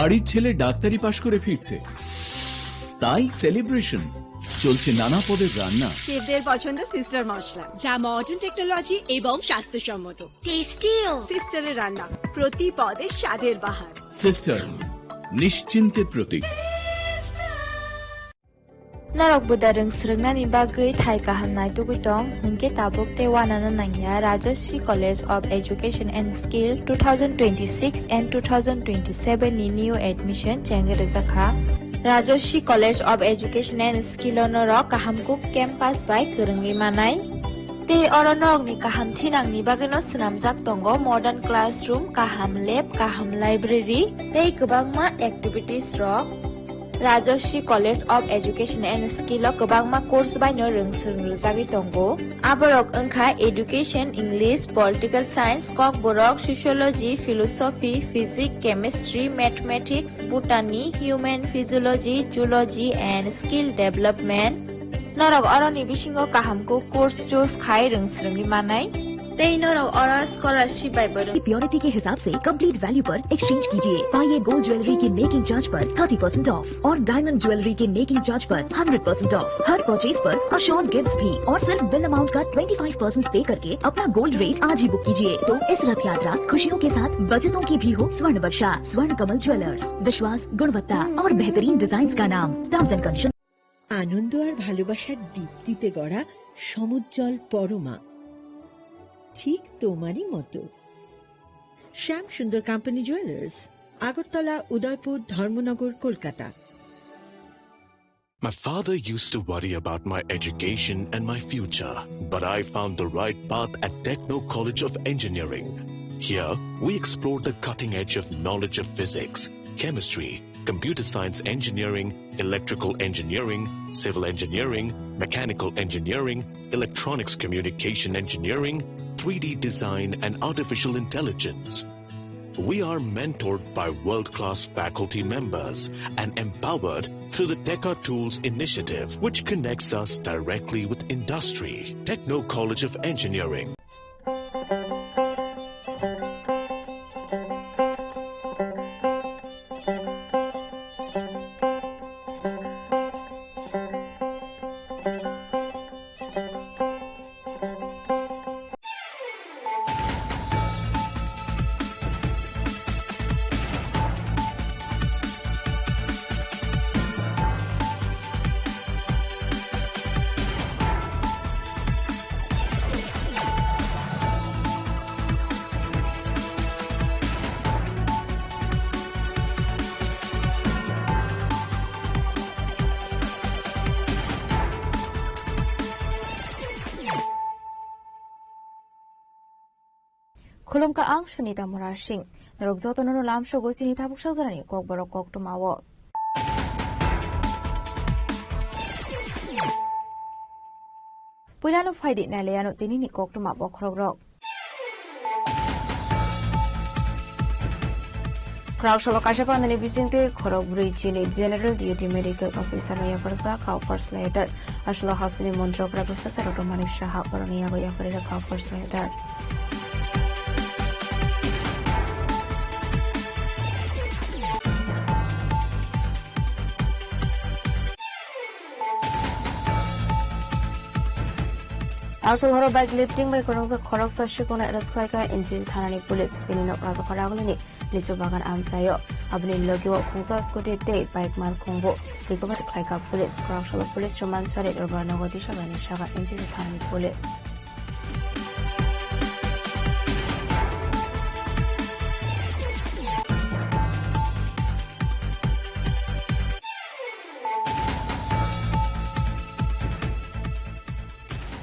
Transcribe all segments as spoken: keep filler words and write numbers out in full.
বাড়ির ছেলে ডাক্তারি পাশ করে ফিরছে, তাই সেলিব্রেশন। চলছে নানা পদের রান্না। শেফদের পছন্দ সিস্টার মশলা, যা মডার্ন টেকনোলজি এবং স্বাস্থ্যসম্মত। টেস্টিও। সিস্টারের রান্না, প্রতি পদে স্বাদের বাহার। সিস্টার, নিশ্চিন্তের প্রতীক। Norok buda rwng swrwngnani bagwi thai kaham naitugwi tong, hinkhe tabuk tei uanana nangya Rajashree College of Education and Skill two thousand twenty-six and two thousand twenty-seven ni new admission chengwi rwjakha. Rajashree College of Education and Skill o norok kaham kuk campus bai kwrwngwi manai. Tei oro norokni kaham thinangni bagwino swnamjak tongo modern classroom, kaham lab, kaham library tei kwbangma activities rok. Rajashree College of Education and Skill o kwbangma course baino rwng swrwng rwjagwi tongo. Aborok wngkha Education, English, Political Science, Kokborok, Sociology, Philosophy, Physics, Chemistry, Mathematics, Botany, Human Physiology, Zoology and Skill Development. Norok oroni bisingo kaham kuk course choose khai rwng swrwngwi manai. Tei norok oro scholarship bai bo rwng. Purity के हिसाब से complete value पर एक्सचेंज कीजिए। पाइए gold jewellery के making charge पर thirty percent of और diamond jewellery के मेकिंग चार्ज पर hundred percent of. Her purchase पर अश्योर्ड गिफ्ट्स भी और सिर्फ बिल अमाउंट का ट्वेंटी फ़ाइव परसेंट पे करके अपना गोल्ड रेट आज ही बुक कीजिए। तो इस रथ यात्रा खुशियों के साथ बचतों की भी हो स्वर्ण वर्षा। स्वर्ण कमल ज्वेलर्स, विश्वास, गुणवत्ता और बेहतरीन डिजाइन का नाम। Terms and condition. আনন্দ আর ভালোবাসার দীপ্তিতে গড়া সমুজ্জ্বল পরমা, ঠিক তোমারই মতো। শ্যাম সুন্দর কোম্পানি জুয়েলার্স, আগরতলা, উদয়পুর, ধর্মনগর, Kolkata. My father used to worry about my education and my future, but I found the right path at Techno College of Engineering. Here, we explore the cutting edge of knowledge of physics, chemistry, computer science engineering, electrical engineering, civil engineering, mechanical engineering, electronics communication engineering, three D design, and artificial intelligence. We are mentored by world-class faculty members and empowered through the Teka Tools initiative, which connects us directly with industry. Techno College of Engineering. Khulumkha ang Sunita Murasing. Norok jotono no lamsogo chini tabuk sajorani kokborok koktwmao. Puilano phaidi nailaiano tinini koktwma bokhorokrok. Khoroksa kaisa pandani bisingtwi khorokbrwi chini General Duty Medical Officer no yakarjak kha first letter. Aswk hasteni montrok Professor Dr. Manik Saha borokni yago yakarwi rwkha first letter. Aswk horo bike lifting bai kwrwngjak khoroksa sikhokno arrest khlaikha N C C thanani police. Bini nok Rajakhor Agulini lichu bagan amchaio. Aboni logio khungsa scooty tei bike malkhungbo recover khlaikha police. Khoroksa police rwmansari Rubra nogo tisa baini saka N C C thanani police.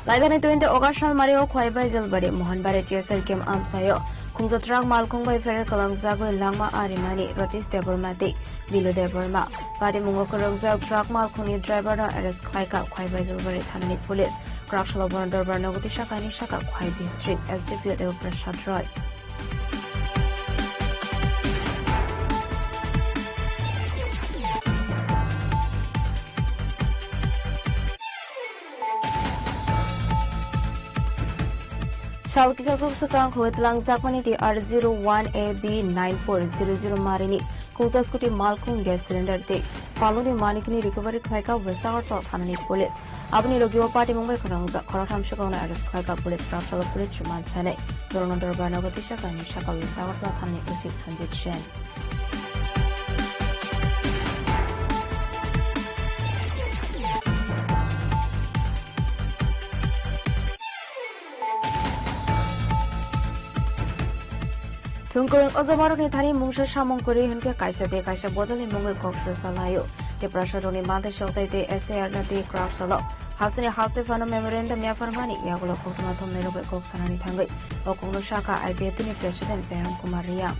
Laidani twenty August salmario Khwaibai Jalbari Mohanbari T S R camp amsaio khungja truck malkhung bai pherer kalangjagwi langma arimani Ratish Debbarma tei Bilu Debbarma. Parimungo kwrwngjak truck malkhungni driver no arrest khlaikha Khwaibai Jalbari thanani police. Khoroksa bono dorbar nogo tisa kaini saka Khwai district S D P O Debprasad Roy. Sal kisa swkang khogwi twlangjakmani T R zero one A B nine four zero zero marini Kungsa scooty malkhung gas cylinder tei palungni manikni recovery khlaikha West Agartala thanani police. Aboni logi o party mungbai khoroknwk khoroktham swkaknai arrest khlaikha police, Kaksalo police remand sanai. Borokno dorbar nogo tisa kainwi saka West Agartala thanani O C Sanjit Jain. Thwngkwrwng ojamarokni thani mungsa samung kwrwi hwnkhe kaisa tei kaisa bodolni mungwi kok swsa laio. Tiprasarokni manthai sokthai tei S I R no tei Kaksalo hasteni haste phano memorandum yapharmani yagulo koktwma thumnairok bai kok sanani thangwi o kokno sakha I P F T ni President Prem Kumar Reang.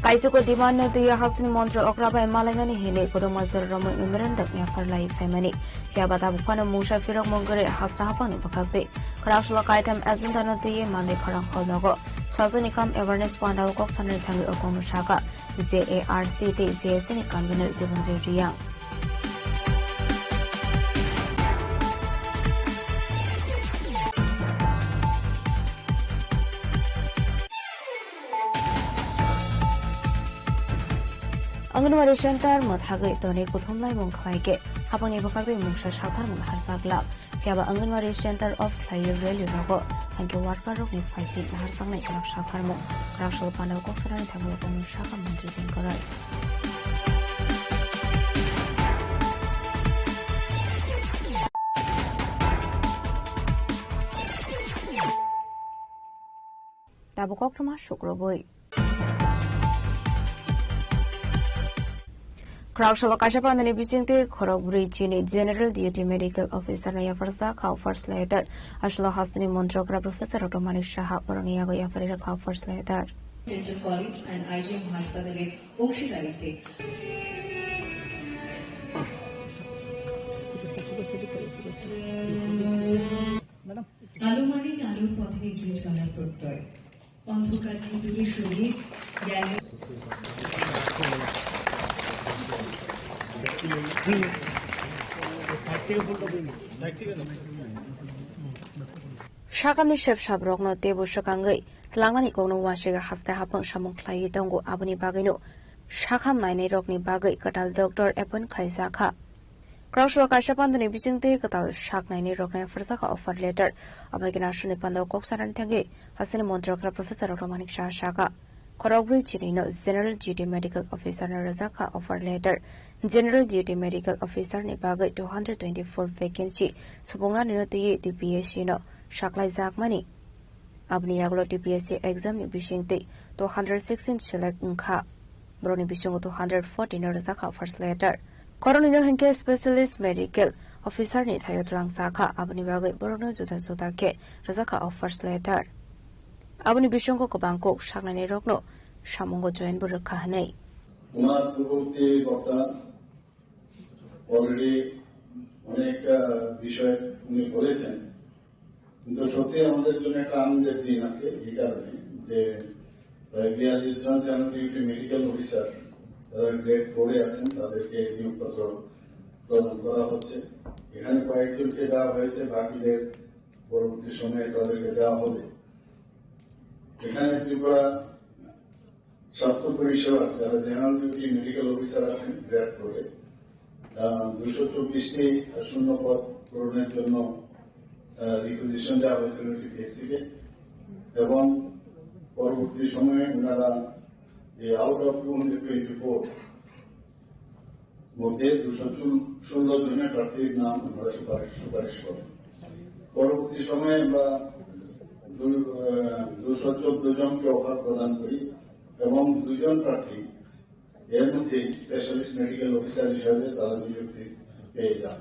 Kaisiko demand no twiwi hasteni montri okra bai malainani hinwi kwdwkma jora romwi memorandum yaphar lai phaimani. Phiya ba tabuk phano mungsa phirok mungkwrwi hasra haphangni bwkhak twi Kaksalo kaitam agenda no twiwi manwi khorang hall nogo sajani kam awareness panda o kok sanani thangwi o kokno sakha J A R C tei J S A ni convener Jibanjoy Reang. Anganwadi center mwthagwi tonwi kuthumlaimung khlaikhe hapangni bwkhak tei mungsa sakthar mung harjak lak. Phiya ba Anganwadi center of khlaiwi rally rogo haikhe worker rokni phaising naharjaknai kwrak sakharmung, Kaksalo panda o kok sanani thangwi o kokno sakha montri Jen Korai. Tabuk koktwma sukrubwi. Kaksalo kaisa pandani bisingtwi khorok brwi chini General Duty Medical Officer no yapharjak kha first letter. Aswlo hasteni montri okra Professor Doctor Manik Saha borokni yago yapharwi rwkha first letter. Dental College and I G M হাসপাতালের অংশীদারিত্বে। আলো মানে আলোর পথে এগিয়ে চলার প্রত্যয়। অন্ধকারকে দূরে সরিয়ে জ্ঞানের Sakhamni sep sabrokno teibo swkangwi tlangnani kokno uansugwi haste haphang samung khlaiwi tongo, aboni bagwino sakham nainairokni bagwi kwtal doctor appoint khlaijak kha. Kaksalo kaisa pandani bisingtwi kwtal sak nainairokno phrwjak kha offer letter. Abai khe aswkni panda o kok sanani thangwi hasteni montri okra Professor Doctor Manik Saha sakha, khorok brwi chini no General Duty Medical Officer no rwjak kha offer letter. General Duty Medical Officer ni bagwi two hundred twenty-four vacancy supungnani no twiwi T P S C no saklaijakmani. Aboni yagulo T P S C exam ni bisingtwi two hundred sixteen select wngkha. Borokni bisingo two hundred forty no rwjak kha first letter. Khoroknwi no hinkhe specialist medical officer ni thaio twlangsa kha, aboni bagwi borokno juda juda khe rwjak kha o first letter. Aboni bisingo kwbang kok saknainai rokno samungo join bo rwkha hwnwi. ওনার পূর্ববর্তী বক্তা already অনেক, আহ, বিষয় উনি বলেছেন, কিন্তু সত্যি আমাদের জন্য একটা আনন্দের দিন আজকে, এই কারণে যে প্রায় বিয়াল্লিশ জন জেনারেল ডিউটি মেডিকেল অফিসার, তারা গ্রেড ফোরে আছেন, তাদেরকে নিয়োগপত্র প্রদান করা হচ্ছে। এখানে কয়েকজনকে দেওয়া হয়েছে, বাকিদের পরবর্তী সময়ে তাদেরকে দেওয়া হবে। এখানে ত্রিপুরা স্বাস্থ্য পরিষেবা যারা জেনারেল ডিউটি মেডিকেল অফিসার আছেন গ্রেড ফোরে, আহ, দুশো চব্বিশটি শূন্য পদ পূরণের জন্য, আহ, রিকুইজিশন দেওয়া হয়েছিল টিপিএসসি কে, এবং পরবর্তী সময়ে ওনারা এই out of two hundred twenty four মধ্যে দুশো ষোলো জনের প্রার্থীর নাম ওনারা সুপারিশ, সুপারিশ করেন। পরবর্তী সময়ে আমরা দু-, আহ, দুশো চোদ্দ জনকে অফার প্রদান করি এবং দুজন প্রার্থী এর মধ্যে স্পেশালিস্ট মেডিকেল অফিসার হিসাবে তারা নিযুক্তি পেয়ে যান।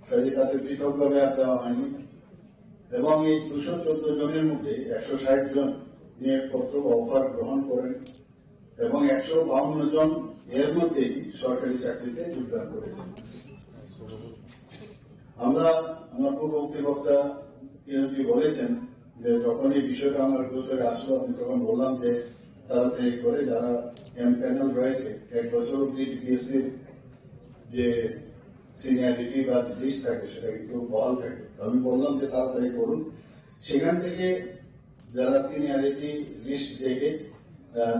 কাজে তাদের পৃথকভাবে আর দেওয়া হয়নি এবং এই দুশো চোদ্দ জনের মধ্যে একশো ষাট জন নিয়োগপত্র বা অফার গ্রহণ করেন এবং একশো বাউন্ন জন এর মধ্যেই সরকারি চাকরিতে যোগদান করেছেন। আমরা, আমার পূর্ববর্তী বক্তা কিরণজি বলেছেন যে যখন এই বিষয়টা আমার গোচরে আসলো, আমি তখন বললাম যে তাড়াতাড়ি করে যারা এমপ্যানেল রয়েছে, এক বছর অবধি ডিপিএসসির যে সিনিয়রিটি বা লিস্ট থাকে, সেটা কিন্তু বহাল থাকে। তো আমি বললাম যে তাড়াতাড়ি করুন। সেখান থেকে যারা সিনিয়রিটি লিস্ট দেখে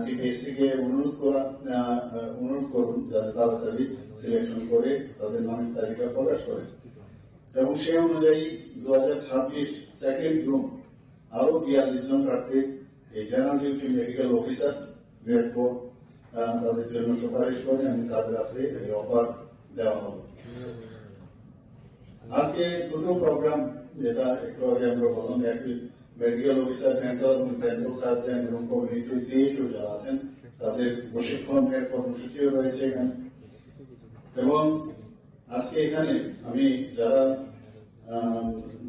টিপিএসসি কে অনুরোধ করা, আহ, আহ, অনুরোধ করুন যাতে তাড়াতাড়ি সিলেকশন করে তাদের নামের তালিকা প্রকাশ করে। এবং সেই অনুযায়ী দু হাজার ছাব্বিশ সেকেন্ড জুন আরো বিয়াল্লিশ জন প্রার্থী এই general duty medical officer grade four তাদের জন্য সুপারিশ করে আমি তাদের কাছে এই অফার দেওয়া হবে। আজকে দুটো প্রোগ্রাম, যেটা একটু আগে আমরা বললাম, একটি মেডিকেল অফিসার, ডেন্টাল এবং ডেন্টাল সার্জন এবং কমিউনিটি সিএইচও যারা আছেন, তাদের প্রশিক্ষণ এর কর্মসূচিও রয়েছে এখানে। এবং আজকে এখানে আমি যারা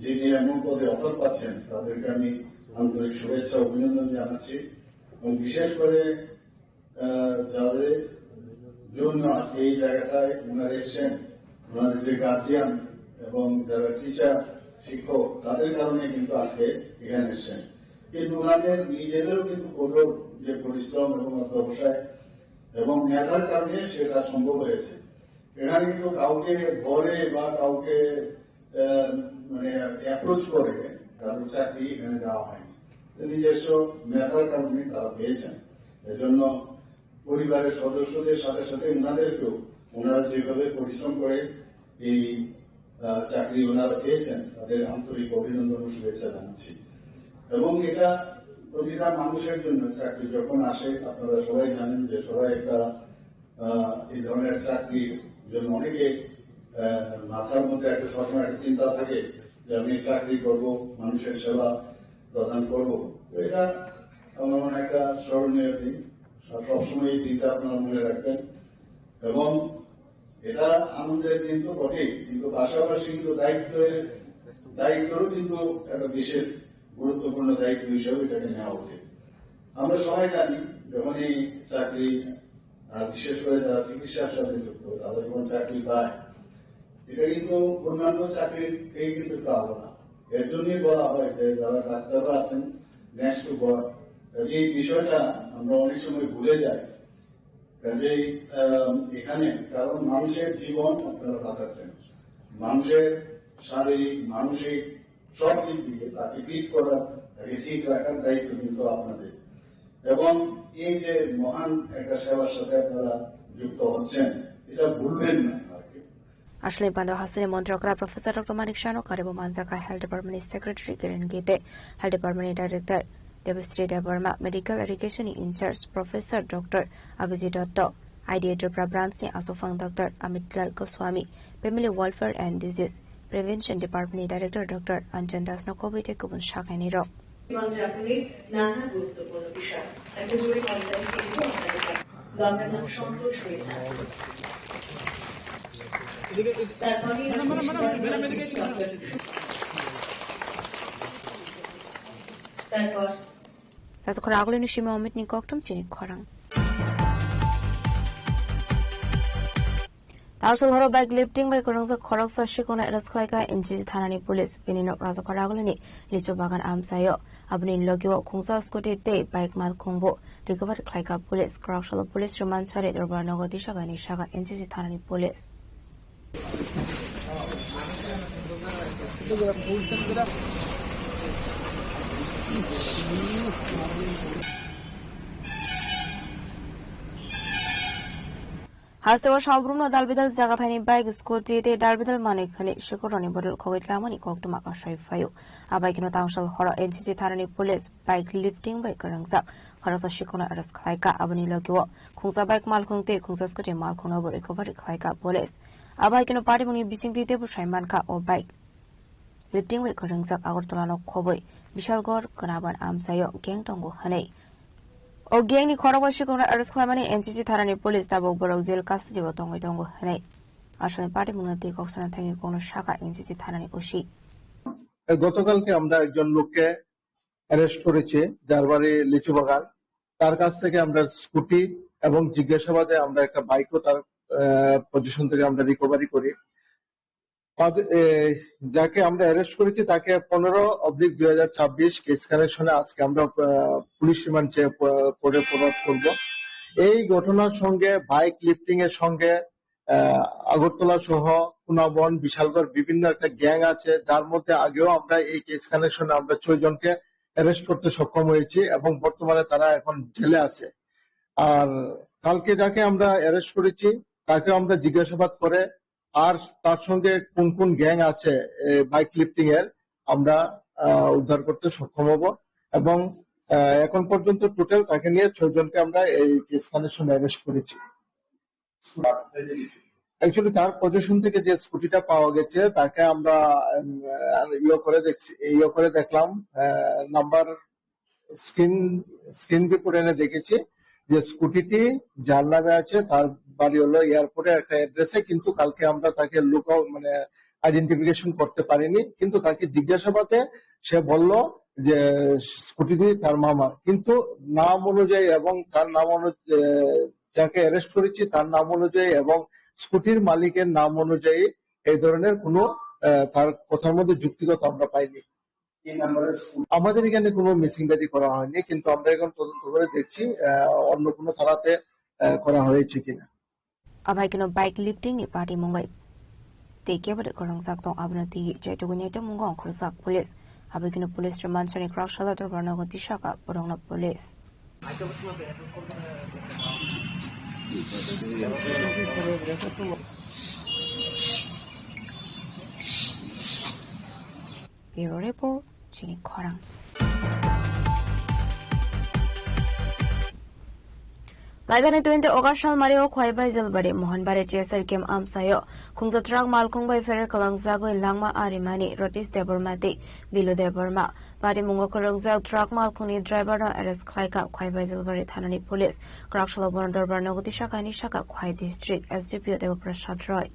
জিডিএমও পদে অফার পাচ্ছেন, তাদেরকে আমি আন্তরিক শুভেচ্ছা অভিনন্দন জানাচ্ছি। এবং বিশেষ করে আহ, যাদের জন্য আজকে এই জায়গাটায় ওনারা এসছেন, ওনাদের যে গার্জিয়ান এবং যারা টিচার, শিক্ষক, তাদের কারণে কিন্তু আজকে এখানে এসছেন। কিন্তু ওনাদের নিজেদেরও কিন্তু কঠোর যে পরিশ্রম এবং অধ্যবসায় এবং মেধার কারণে সেটা সম্ভব হয়েছে। এখানে কিন্তু কাউকে ধরে বা কাউকে আহ, মানে অ্যাপ্রোচ করে কারোর চাকরি এখানে দেওয়া হয়নি। তো নিজস্ব মেধার কারণে তারা পেয়েছেন। এজন্য পরিবারের সদস্যদের সাথে সাথে ওনাদেরকেও, ওনারা যেভাবে পরিশ্রম করে এই আহ, চাকরি ওনারা পেয়েছেন, তাদের আন্তরিক অভিনন্দন ও শুভেচ্ছা জানাচ্ছি। এবং এটা প্রতিটা মানুষের জন্য, চাকরি যখন আসে, আপনারা সবাই জানেন যে সবাই একটা আহ, এই ধরনের চাকরির জন্য অনেকে আহ, মাথার মধ্যে একটা সবসময় একটা চিন্তা থাকে যে আমি চাকরি করব, মানুষের সেবা প্রদান করব। তো এটা আমার মনে হয় একটা স্মরণীয় দিন। আর সবসময় এই দিনটা আপনারা মনে রাখবেন। এবং এটা আনন্দের দিন তো বটেই, কিন্তু পাশাপাশি কিন্তু দায়িত্বের দায়িত্বরও কিন্তু একটা বিশেষ গুরুত্বপূর্ণ দায়িত্ব হিসেবে এটাকে নেওয়া উচিত। আমরা সবাই জানি, যখন এই চাকরি, আর বিশেষ করে যারা চিকিৎসার সাথে যুক্ত, তারা যখন চাকরি পায়, এটা কিন্তু অন্যান্য চাকরির থেকে কিন্তু একটু আলাদা। এর জন্যই বলা হয় যে যারা ডাক্তাররা আছেন, নেক্সট টু গড, এই বিষয়টা আমরা অনেক সময় ভুলে যাই। কাজেই আহ, এখানে কারণ মানুষের জীবন আপনারা বাঁচাচ্ছেন, মানুষের শারীরিক, মানসিক সব দিক দিয়ে তাকে ফিট করার, তাকে ঠিক রাখার দায়িত্ব কিন্তু আপনাদের। এবং এই যে মহান একটা সেবার সাথে আপনারা যুক্ত হচ্ছেন, এটা ভুলবেন না আর কি। Aswlani panda hasteni montrokra Professor Doctor Manik Saha no karibo manjakha Health Department ni Secretary Kiran Gite, Health Department ni Director Debashree Debbarma, Medical Education ni in-charge Professor Doctor Abhijit Dotto, I D A Tripura Branch ni Asofang Doctor Amit Lal Goswami, Family Welfare and Disease Prevention Department ni Director Doctor Anjan Das no khobwi tei kubun saknai rok. জীবনযাপনের নানা গুরুত্বপূর্ণ বিষয়। একটা জোরে কবিতা লিখে দিব আপনাদের কাছে। গঙ্গার নাম সন্তোষ হয়ে থাকে। তারপরে তারপর Rajakhor agulini simi omit ni kokthum chini khorang. Tawsal horo bike lifting bai kwrwngjak khoroksa sikhokno arrest khlaikha N C C thanani police. Bini nok Rajakhor agulini lichu bagan amchaio. Aboni logio khungsa scooty tei bike malkhungbo recover khlaikha police. Kwraksalo police rwmansari Rubra nogo tisa kainwi sakha N C C thanani police. Hasteo salbrumno dalbidal jaga thaini bike, scooty tei dalbidal manwi khwnwi sikhoroni bodol khogwi tlamani koktwma kasai phaio. A bike no tawsal horo N C C thanani police bike lifting bai kwrwngjak khoroksa sikhokno arrest khlaikha. Aboni logio khungsa bike malkhung tei khungsa scooty malkhungno bo recovery khlaikha police. A bike no patimungni bisingtwi teibo sai mankha o bike lifting bai kwrwngjak Agartala no khobwi Bishalgarh Kwnaban amchaio gang tongo hwnwi. O gang ni khorokbo sikhokno arrest khlaimani N C C thanani police tabuk borok jail custody o tongwi tongo hwnwi aswkni patimungno twi kok sana thangwi kokno sakha N C C thanani O C. গতকালকে আমরা একজন লোককে অ্যারেস্ট করেছি, যার বাড়ি লিচুবাগান। তার কাছ থেকে আমরা স্কুটি এবং জিজ্ঞাসাবাদে আমরা একটা বাইকও তার পজিশন থেকে আমরা রিকভারি করি। তাদের, এ, যাকে আমরা অ্যারেস্ট করেছি তাকে পনেরো অবলিক দুই হাজার ছাব্বিশ কেস কানেকশনে আজকে আমরা আহ, পুলিশ রিমান্ড চেয়ে প- কোর্টে ফরওয়ার্ড করব। এই ঘটনার সঙ্গে বাইক লিফটিং এর সঙ্গে আহ, আগরতলা সহ কুনাবন, বিশালগড় বিভিন্ন একটা গ্যাং আছে, যার মধ্যে আগেও আমরা এই কেস কানেকশনে আমরা ছয় জনকে অ্যারেস্ট করতে সক্ষম হয়েছি এবং বর্তমানে তারা এখন জেলে আছে। আর কালকে যাকে আমরা অ্যারেস্ট করেছি, তাকে আমরা জিজ্ঞাসাবাদ করে আর তার সঙ্গে কোন কোন গ্যাং আছে বাইক লিফটিং এর, আমরা আহ, উদ্ধার করতে সক্ষম হব। এবং আহ, এখন পর্যন্ত টোটাল তাকে নিয়ে ছয় জনকে আমরা এই কেস কানেকশন অ্যারেস্ট করেছি। অ্যাকচুয়ালি তার পজিশন থেকে যে স্কুটিটা পাওয়া গেছে, তাকে আমরা উম, আহ, ইয়ে করে দেখছি, ইয়ে করে দেখলাম, নাম্বার স্ক্রিন স্ক্রিন রিপোর্ট এনে দেখেছি যে স্কুটিটি যার নামে আছে, তার বাড়ি হলো এয়ারপোর্টে একটা অ্যাড্রেসে, কিন্তু কালকে আমরা তাকে লুক আউট, মানে, আইডেন্টিফিকেশন করতে পারিনি। কিন্তু তাকে জিজ্ঞাসাবাদে সে বলল যে স্কুটিটি তার মামার, কিন্তু নাম অনুযায়ী এবং তার নাম অনুযায়ী, যাকে অ্যারেস্ট করেছি তার নাম অনুযায়ী এবং স্কুটির মালিকের নাম অনুযায়ী এই ধরনের কোনো আহ, তার কথার মধ্যে যুক্তিগত আমরা পাইনি। আমাদের এখানে কোনো মিসিং ডায়েরি করা হয়নি, কিন্তু আমরা এখন তদন্ত করে দেখছি আহ, অন্য কোনো থানাতে আহ, করা হয়েছে কিনা। Abai keno bike lifting ni party mungbai tei kebo de kwrwngjak tong, abono twi chaitugwi nai tong mungo ongkhorjak police. Abai keno police rwmansani kwrak salo dorbar nogo tisaka borokno police. Bureau Report, chini khorang. Laidani twenty August salmari o Khwaibai Jalbari Mohanbari Chesar Kem Amsayo khungja truck malkhung bai pherek kalangjagwi langma arimani Ratish Debbarma tei Bilu Debbarma. Patimungo kwrwngjak truck malkhungni driver no arrest khlaikha Khwaibai Jalbari thanani police. Kwraksalo bono dorbar nogo tisaka hini saka Khwai district S D P O Debo Prasad Roy.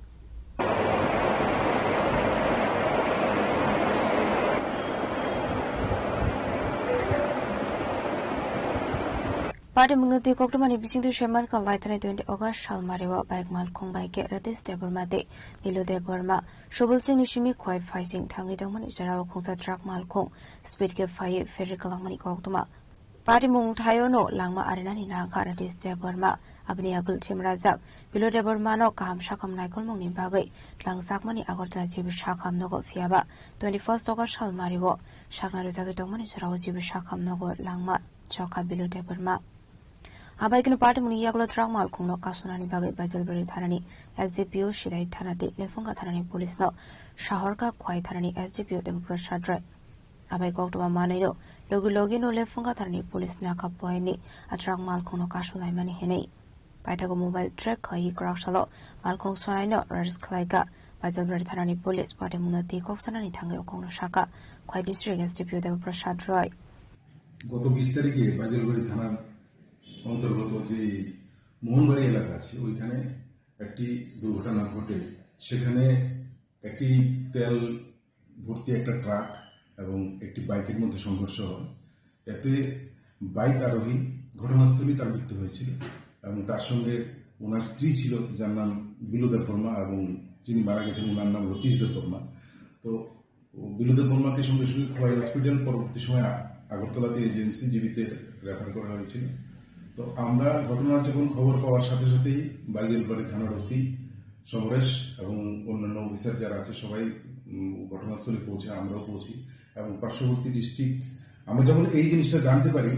Party mungno twi koktwmani bisingtwi saimankha, laithani twenty August salmario bike malkhung bai khe Ratish Debbarma tei Bilu Debbarma Subalsingni simi Khwai phaising thangwi tongmani jorao khungsa truck malkhung speed khe phaiwi pherwi kwlangmani koktwma. Patimung thaiono langma arinani nangkha Ratish Debbarma. Aboni agul Chimrajak Bilo Debbarmano kaham sakham naikolmungni bagwi langjakmani Agartala G B sakham nogo, phiyaba twenty first August salmario sakna rwjagwi tongmani jorao G B sakham nogo langma chokha Bilo Debbarma. Abai kheno patimungni yagulo truck malkhungno kasunani bagwi Baijalbari thanani S D P O, Sidai thana tei Lephunga thanani police no sahorkha Khwai thanani S D P O Debo Prasad Roy. Abai koktwma manwino logi logino Lephunga thanani police nakha pohaini a truck malkhungno kasulaimani hinwi. Paithago mobile track khlaiwi kwraksalo malkhung sonaino arrest khlaikha. Baijalbari thanani police patimungno twi kok sanani thangwi okongno sakha Khwai district S D P O Debo Prasad Roy. গত বিশ তারিখে বাজারবাড়ি থানার অন্তর্গত যে মোহনবাড়ি এলাকা আছে, ওইখানে একটি দুর্ঘটনা ঘটে। সেখানে একটি তেল ভর্তি একটা ট্রাক এবং একটি বাইকের মধ্যে সংঘর্ষ হয়। এতে বাইক আরোহী ঘটনাস্থলেই তার মৃত্যু হয়েছিল এবং তার সঙ্গে ওনার স্ত্রী ছিল, যার নাম বিলু দেববর্মা, এবং যিনি মারা গেছেন ওনার নাম রতীশ দেববর্মা। তো ও বিলু দেববর্মাকে সঙ্গে সঙ্গে খোয়াই হসপিটাল, পরবর্তী সময় আ-, আগরতলাতে এজিএমসি জিবিতে রেফার করা হয়েছিল। তো আমরা ঘটনার যখন খবর পাওয়ার সাথে সাথেই বাইজলবাড়ি থানার ওসি সমরেশ এবং অন্যান্য অফিসার যারা আছে সবাই, উম, ঘটনাস্থলে পৌঁছে, আমরাও পৌঁছি এবং পার্শ্ববর্তী ডিস্ট্রিক্ট, আমরা যখন এই জিনিসটা জানতে পারি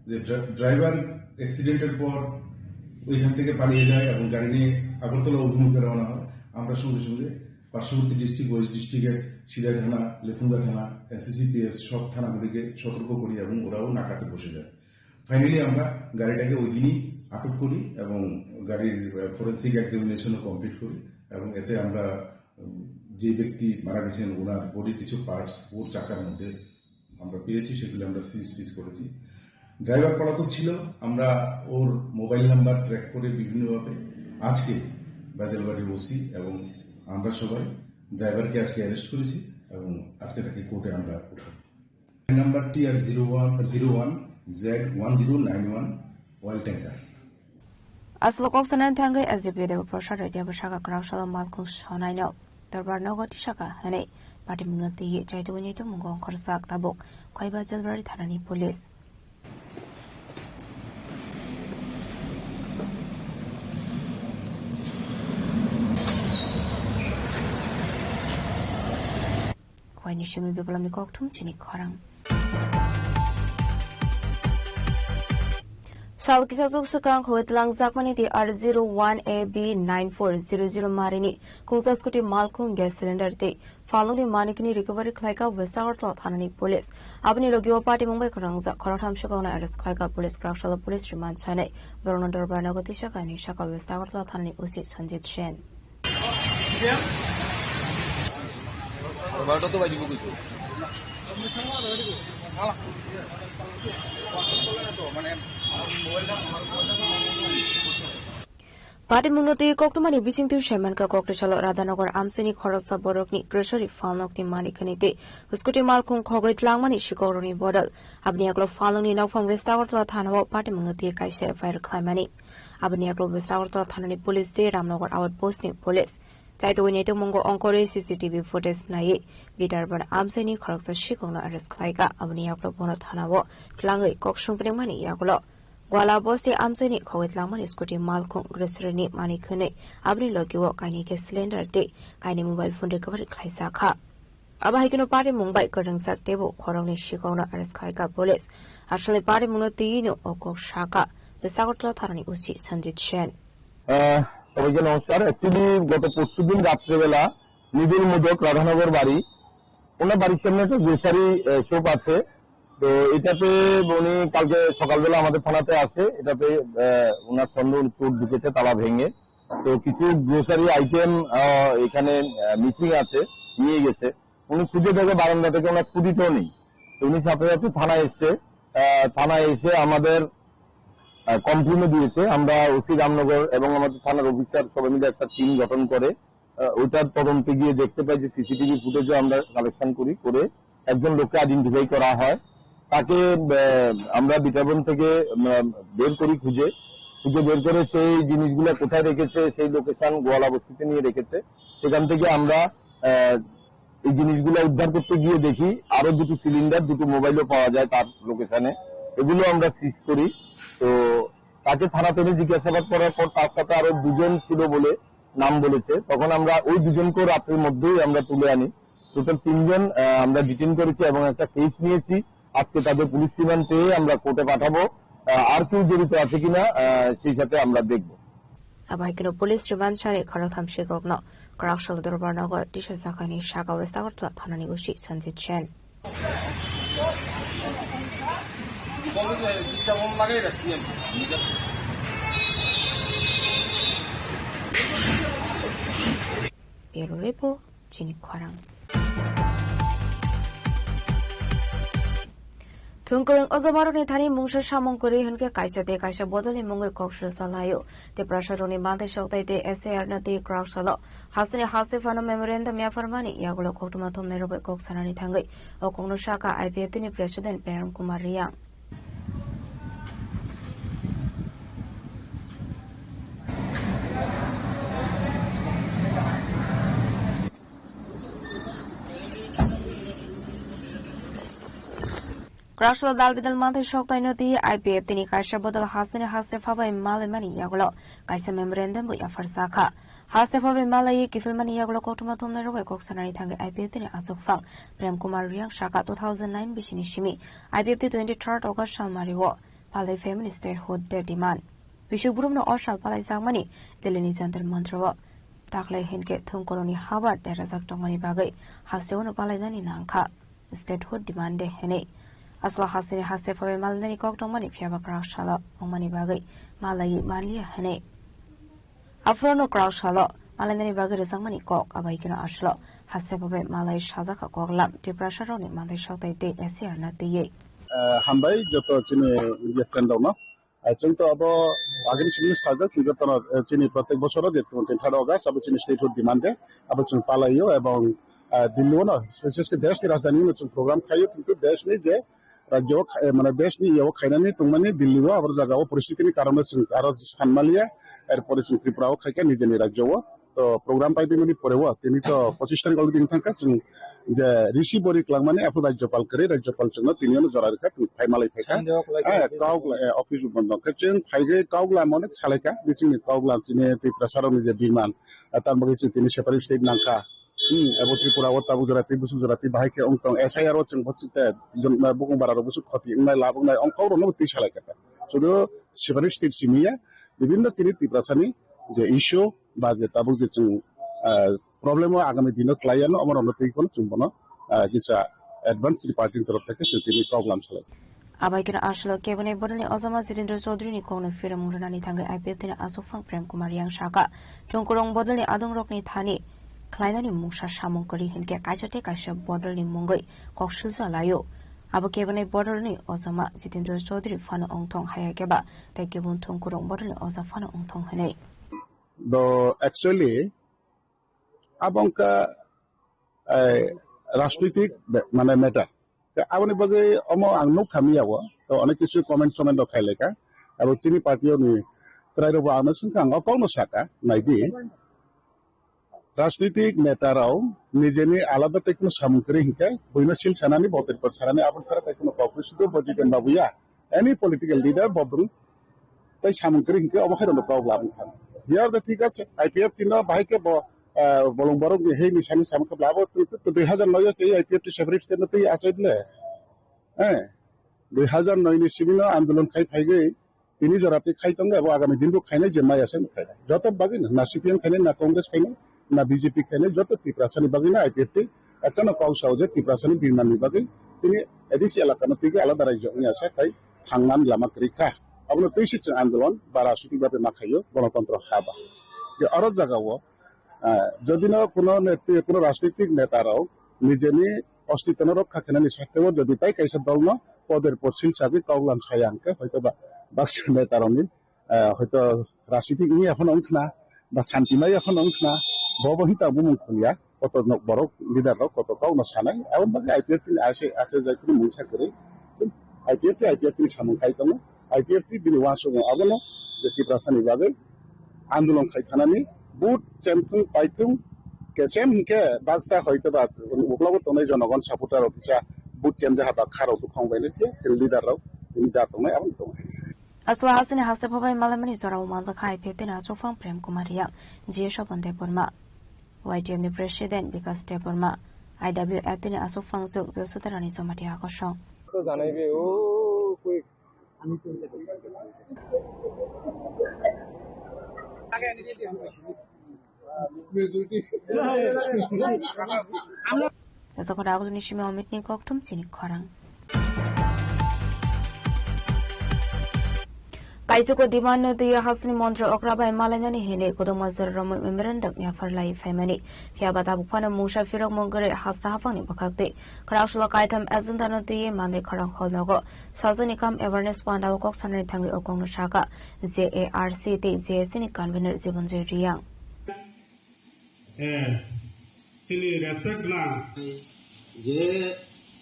যে ড্রা-, ড্রাইভার অ্যাক্সিডেন্টের পর ওইখান থেকে পালিয়ে যায় এবং গাড়ি নিয়ে আগরতলা অভিমুখে রওনা হয়, আমরা সঙ্গে সঙ্গে পার্শ্ববর্তী ডিস্ট্রিক্ট, ওয়েস্ট ডিস্ট্রিক্টের সিদাই থানা, লেফুঙ্গা থানা, এসএসসিপিএস সব থানাগুলিকে সতর্ক করি এবং ওরাও নাকাতে বসে যায়। ফাইনালি আমরা গাড়িটাকে ওই দিনই আটক করি এবং গাড়ির, আহ, ফরেন্সিক এক্সামিনেশনও কমপ্লিট করি এবং এতে আমরা, উম, যে ব্যক্তি মারা গেছেন ওনার বডির কিছু পার্টস ওর চাকার মধ্যে আমরা পেয়েছি, সেগুলি আমরা সিজ টিজ করেছি। ড্রাইভার পলাতক ছিল, আমরা ওর মোবাইল নাম্বার ট্র্যাক করে বিভিন্নভাবে আজকে বাজারবাড়ির ওসি এবং আমরা সবাই ড্রাইভারকে আজকে অ্যারেস্ট করেছি এবং আজকে তাকে কোর্টে আমরা উঠাবো। Number TR zero one, zero one Z one zero nine one oil tanker. Aswk kok sanani thangwi S D P O Debo Prasad Reddy abo saka kwrak salo malkhung sonaino dorbar nogo tisaka hwnwi patimungno twiwi chaitugwi naitung mungo ongkhorjak tabuk Khwaiba Jalbari thanani police. Waini simi bibalamni kokthum chini khorang. Sal kisa juk swkang hoi twlangjakmani di R zero one A B nine four zero zero marini kungsa scooty malkhung gas cylinder tei phalungni manikni recovery khlaika West Agartala thanani police. Aboni logi o party mungbai kwrwngjak khoroktham swkangno arrest khlaika police kwraksalo police remand sanai. Borokno dorbar nogo tisa kainwi saka West Agartala thanani O C Sanjit Sen. Patwi mungno twi koktwmani bisingtwi saimankha Koktwsalo Radhanagar amchaini khoroksa borokni grocery phalnokni manik hwnwi tei scooty malkhung khogwi tlangmani sikokrokni bodol. Aboni yagulo phalnokni nokphang West Agartala thanao patwi mungno twi kaisa F I R khlaimani. Aboni yagulo West Agartala thanani police tei Ramnagar outpost ni police. Chaitugwi naitukmungo ongkhorwi C C T V footage naiwi Bidarban amchaini khoroksa sikokno arrest khlaika. Aboni yagulo bono thanao tlangwi kok songpringmani yagulo Gwala bosti amchaini khogwi tlangmani scooty malkhung grocery ni manik hwnwi aboni logi o kainwi gas cylinder tei kainwi mobile phone recovery khlaijak kha. Abo hai kheno patwi mungbai kwrwngjak teibo khoroknwi sikokno arrest khlaika police. Asalni patwi mungno twiwi no o kok saka West Agartala thanani O C Sanjit Sen. আহ, সবাইকে নমস্কার। অ্যাকচুয়ালি গত পরশুদিন রাত্রেবেলা মৃদুল মোদক রাধানগর বাড়ি, ওনার বাড়ির সামনে একটা grocery shop আছে। তো এটাতে উনি কালকে সকালবেলা আমাদের থানাতে আসে, এটাতে আহ, ওনার সন্দেহ, উনি চোর ঢুকেছে তালা ভেঙে। তো কিছু গ্রোসারি আইটেম এখানে মিসিং আছে, নিয়ে গেছে। উনি খুঁজে দেখে বারান্দা থেকে ওনার স্কুটিটাও নেই। তো উনি সাথে সাথে থানায় এসছে। আহ, থানায় এসে আমাদের কমপ্লেনও দিয়েছে। আমরা ওসি রামনগর এবং আমাদের থানার অফিসার সবাই মিলে একটা টিম গঠন করে আহ, ওইটার তদন্তে গিয়ে দেখতে পাই যে সিসিটিভি ফুটেজও আমরা কালেকশন করি, করে একজন লোককে আইডেন্টিফাই করা হয়। তাকে আহ, আমরা বিটারবন থেকে আহ, বের করি খুঁজে, খুঁজে বের করে সেই জিনিসগুলো কোথায় রেখেছে, সেই লোকেশন গোয়ালা বস্তিতে নিয়ে রেখেছে। সেখান থেকে আমরা আহ, এই জিনিসগুলো উদ্ধার করতে গিয়ে দেখি আরো দুটো সিলিন্ডার, দুটো মোবাইলও পাওয়া যায় তার লোকেশনে। এগুলো আমরা সিজ করি। তো তাকে থানাতে এনে জিজ্ঞাসাবাদ করার পর তার সাথে আরো দুজন ছিল বলে নাম বলেছে। তখন আমরা ওই দুজনকেও রাত্রির মধ্যেই আমরা তুলে আনি। টোটাল তিনজন আহ, আমরা ডিটেইন করেছি এবং একটা কেস নিয়েছি। আজকে তাদের পুলিশ রিমান্ড চেয়ে আমরা কোর্টে পাঠাবো। আহ, আর কেউ জড়িত আছে কিনা আহ, সেই সাথে আমরা দেখব। Abo hai kheno police remand sari khoroktham sikokno kwraksalo dorbar nogo tisa jakhaini saka West Agartala thanani O C Sanjit Sen. Bureau Report, chini khorang. Thwngkwrwng ojomarokni thani mungsa samung kwrwi hwnkhe kaisa tei kaisa bodolni mungwi kok swrwsa laio. Tiprasarokni manthai soktai tei S I R no twi kwraksalo hasteni haste phano memorandum yapharmani yagulo koktwma thumnairok bai kok sanani thangwi o kokno sakha I P F T ni President Prem Kumar Reang. Kwraksalo dal bidal manthai soktaino twi I P F T ni kaisa bodol hasteni haste phabai malaimani yagulo kaisa memorandum bo yapharjakha. Haste phabai malaiwi kiphilmani yagulo koktwma thumnairok bai kok sanani thangwi I P F T ni achukphang Prem Kumar Reang sakha two thousand nine bisini simi I P F T twenty-third August salmario palai phaimani statehood de demand. Bisik borokno o sal palaijakmani Delhini Jantar Mantar o. Taklai hinkhe thwngkwrwngni habar derajak tongmani bagwi hasteo no palainani nangkha statehood demand de hinwi. Aswk hasteni haste phabai malainani kok tongmani phiyaba kwrak salo wngmani bagwi malaiwi manliya hinwi. Aphuru no kwrak salo malainani bagwi rwjakmani kok abai kheno aswk haste phabai malai sajakha kok lam Tiprasarokni manthai soktai tei S I R no twiwi. Eh, hambai joto chini media friend rokno. Ah, chwng to abo agini simi sajak, chwng jotono, eh, chini protek bosoro je twenty-third August abo chini statehood demand de, abo chwng palaio ebong, ah, Delhi-o no, specially deshni rajdhani-o chwng program khaio, kintu deshni je rajyo, eh, mane deshni yao khainani tongmani Delhi-o abo jagao poristiti ni karon chwng aro sanmaliya, erpore chwng Tripura-o khaikha nijeni rajyo-o. To program paipimani poreo tini to pochish tarik already wng thangkha, chwng je receive bori kwlangmani aphuru Rajyapal kwrwi, Rajyapal chwngno tini ano jora rwkha, tini phai malai phaikha. Sandeo kwlai Ah, khe kaugla, eh, office bo bondo khe chwng phaigwi kaugla mane salaikha, bisingni kaugla tini Tiprasarokni je biman, ah, tamoni chwng tini separate state nangkha. Hmm, abo Tripura o tabuk jora tei busuk jora tei bahai khe wng tong, S I R o chwng bwswk te jon-, bukung bara rok bwswk khoti wngnai, lab wngnai, ong kok rok no twi salai kha. Sudu separate state simi ya, bibinno chini Tiprasani je issue ba je tabuk je chwng, ah, problem o agami dino klai yano, omo rok no twi kono chwng bono, ah, kisa advance ni party ni torof theke chwng tini kok lam salai. Abai khe Arsenal keboni bodolni ojama Jitendra Chaudhary ni kokno phirimung rwnani thangwi I P F T ni aswk phang Prem Kumar Yang saka, thwngkwrwng bodolni adongrokni thani khlainani mungsa samung kwrwi hinkhe kaisa tei kaisa bodolni mungwi kok silsa laio. Abo keboni bodolni ojama Jitendra Chaudhary phano wngthong haya khe ba tei kebun thwngkwrwng bodolni oja phano wngthong hinwi. Do actually, abo wngkha, eh, rajnitik be-, mane matter. Te aboni bagwi omo ang nuk kha miya o, to onek kisu comment soment rok khai lai kha. Abo chini party o ni chwrai rok bo ano swng kha, ang o kok no saka, nai di. Rajnitik neta rok nijeni alada tei kuno samung kwrwi hinkhe buino sil sanani, botir por sanani, aboni sara tei kuno kok sudu bo Jiten Babu ya. Any political leader bo bwrwng tei samung kwrwi hinkhe omo khe rwno kok labwi thang. Here the thik ache, I P F T no bahai khe bo, ah, bolong borok ni hei ni sani samung khe labo twi twi dui hazar noi o se I P F T separate state no twi achai le. Eh, dui hazar noi ni simi no andolon khai phaigwi tini jora twi khai tongo, abo agami din bo khainai je maya se khai. Joto bagwi no, na C P M khainai, na Congress khainai, na B J P khainai, joto Tiprasani bagwi no I P F T ekta no kok sao je Tiprasani birman ni bagwi chini A D C elaka no twi alada rajyo wngya se khai. Thangman lama kwrwi kha. Abono twi se chwng andolon ba rajnitik babe ma khaio, gonotontro ha ba. Je oro jaga o, ah, jodi no kuno netri, kuno rajnitik neta rok nijeni ostitwno rokha khenani sakhe o jodi tai kaisa dol no poder por sil sagwi kok lam saya hwnkhe hoito ba baksa neta rokni, ah, hoito rajnitik wngya phano wngkhna, ba santi maya phano wngkhna, bo bo hinta bumung khulya, koto nok borok leader rok koto kok no sanai, aboni bagwi I P F T ni ase, ase jai kunu mungsa kwrwi. Chwng I P F T, I P F T ni samung khai tongo, I P F T bini uansukmung abono je Tiprasani bagwi andolon khai thanani, vote chemthung paithung, kesem hinkhe baksa hoito ba uklogo tongnai jonogon supporter rok kisa vote chemjaha ba kharok bukhong bainai khe leader rok tini ja tongnai abono tongo. Aswk hasini haste phabai malaimani jorao manjakha I P F T ni aswk phang Prem Kumar Riang, G S Oban Debbarma, Y T F ni President Bikas Debbarma, I W F T ni aswk phang Jok Josudarani Jamatia Kosong. তো জানাইবে, ও কই Jokhon agulni simi Amit ni kokthum chini khorang. Kaisuko demand no twiwi hasteni montri okra bai malainani hinwi kwdwkma jora romwi memorandum yaphar lai phaimani. Phiya ba tabuk phano mungsa phirokmung kwrwi hasta haphangni bwkhak twi kwrak sulo kaitham agenda no twiwi manwi khorang hall nogo Salsani kam awareness panda o kok sanani thangwi o kokno saka, J A R C tei J A C ni convener Jibonjoy Riyang. Eh, chini respect gwnang. Je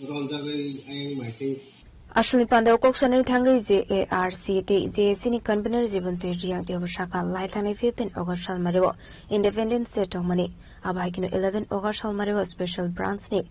rol jagwi ayang maitwi. Aswlni panda o kok sanani thangwi J A R C tei J A C ni convener Jibonjoy Riyang tei obo saka lai thangnai fifteen August salmari o Independence Day tongmani. Abo hai kheno eleven August salmari o special branch ni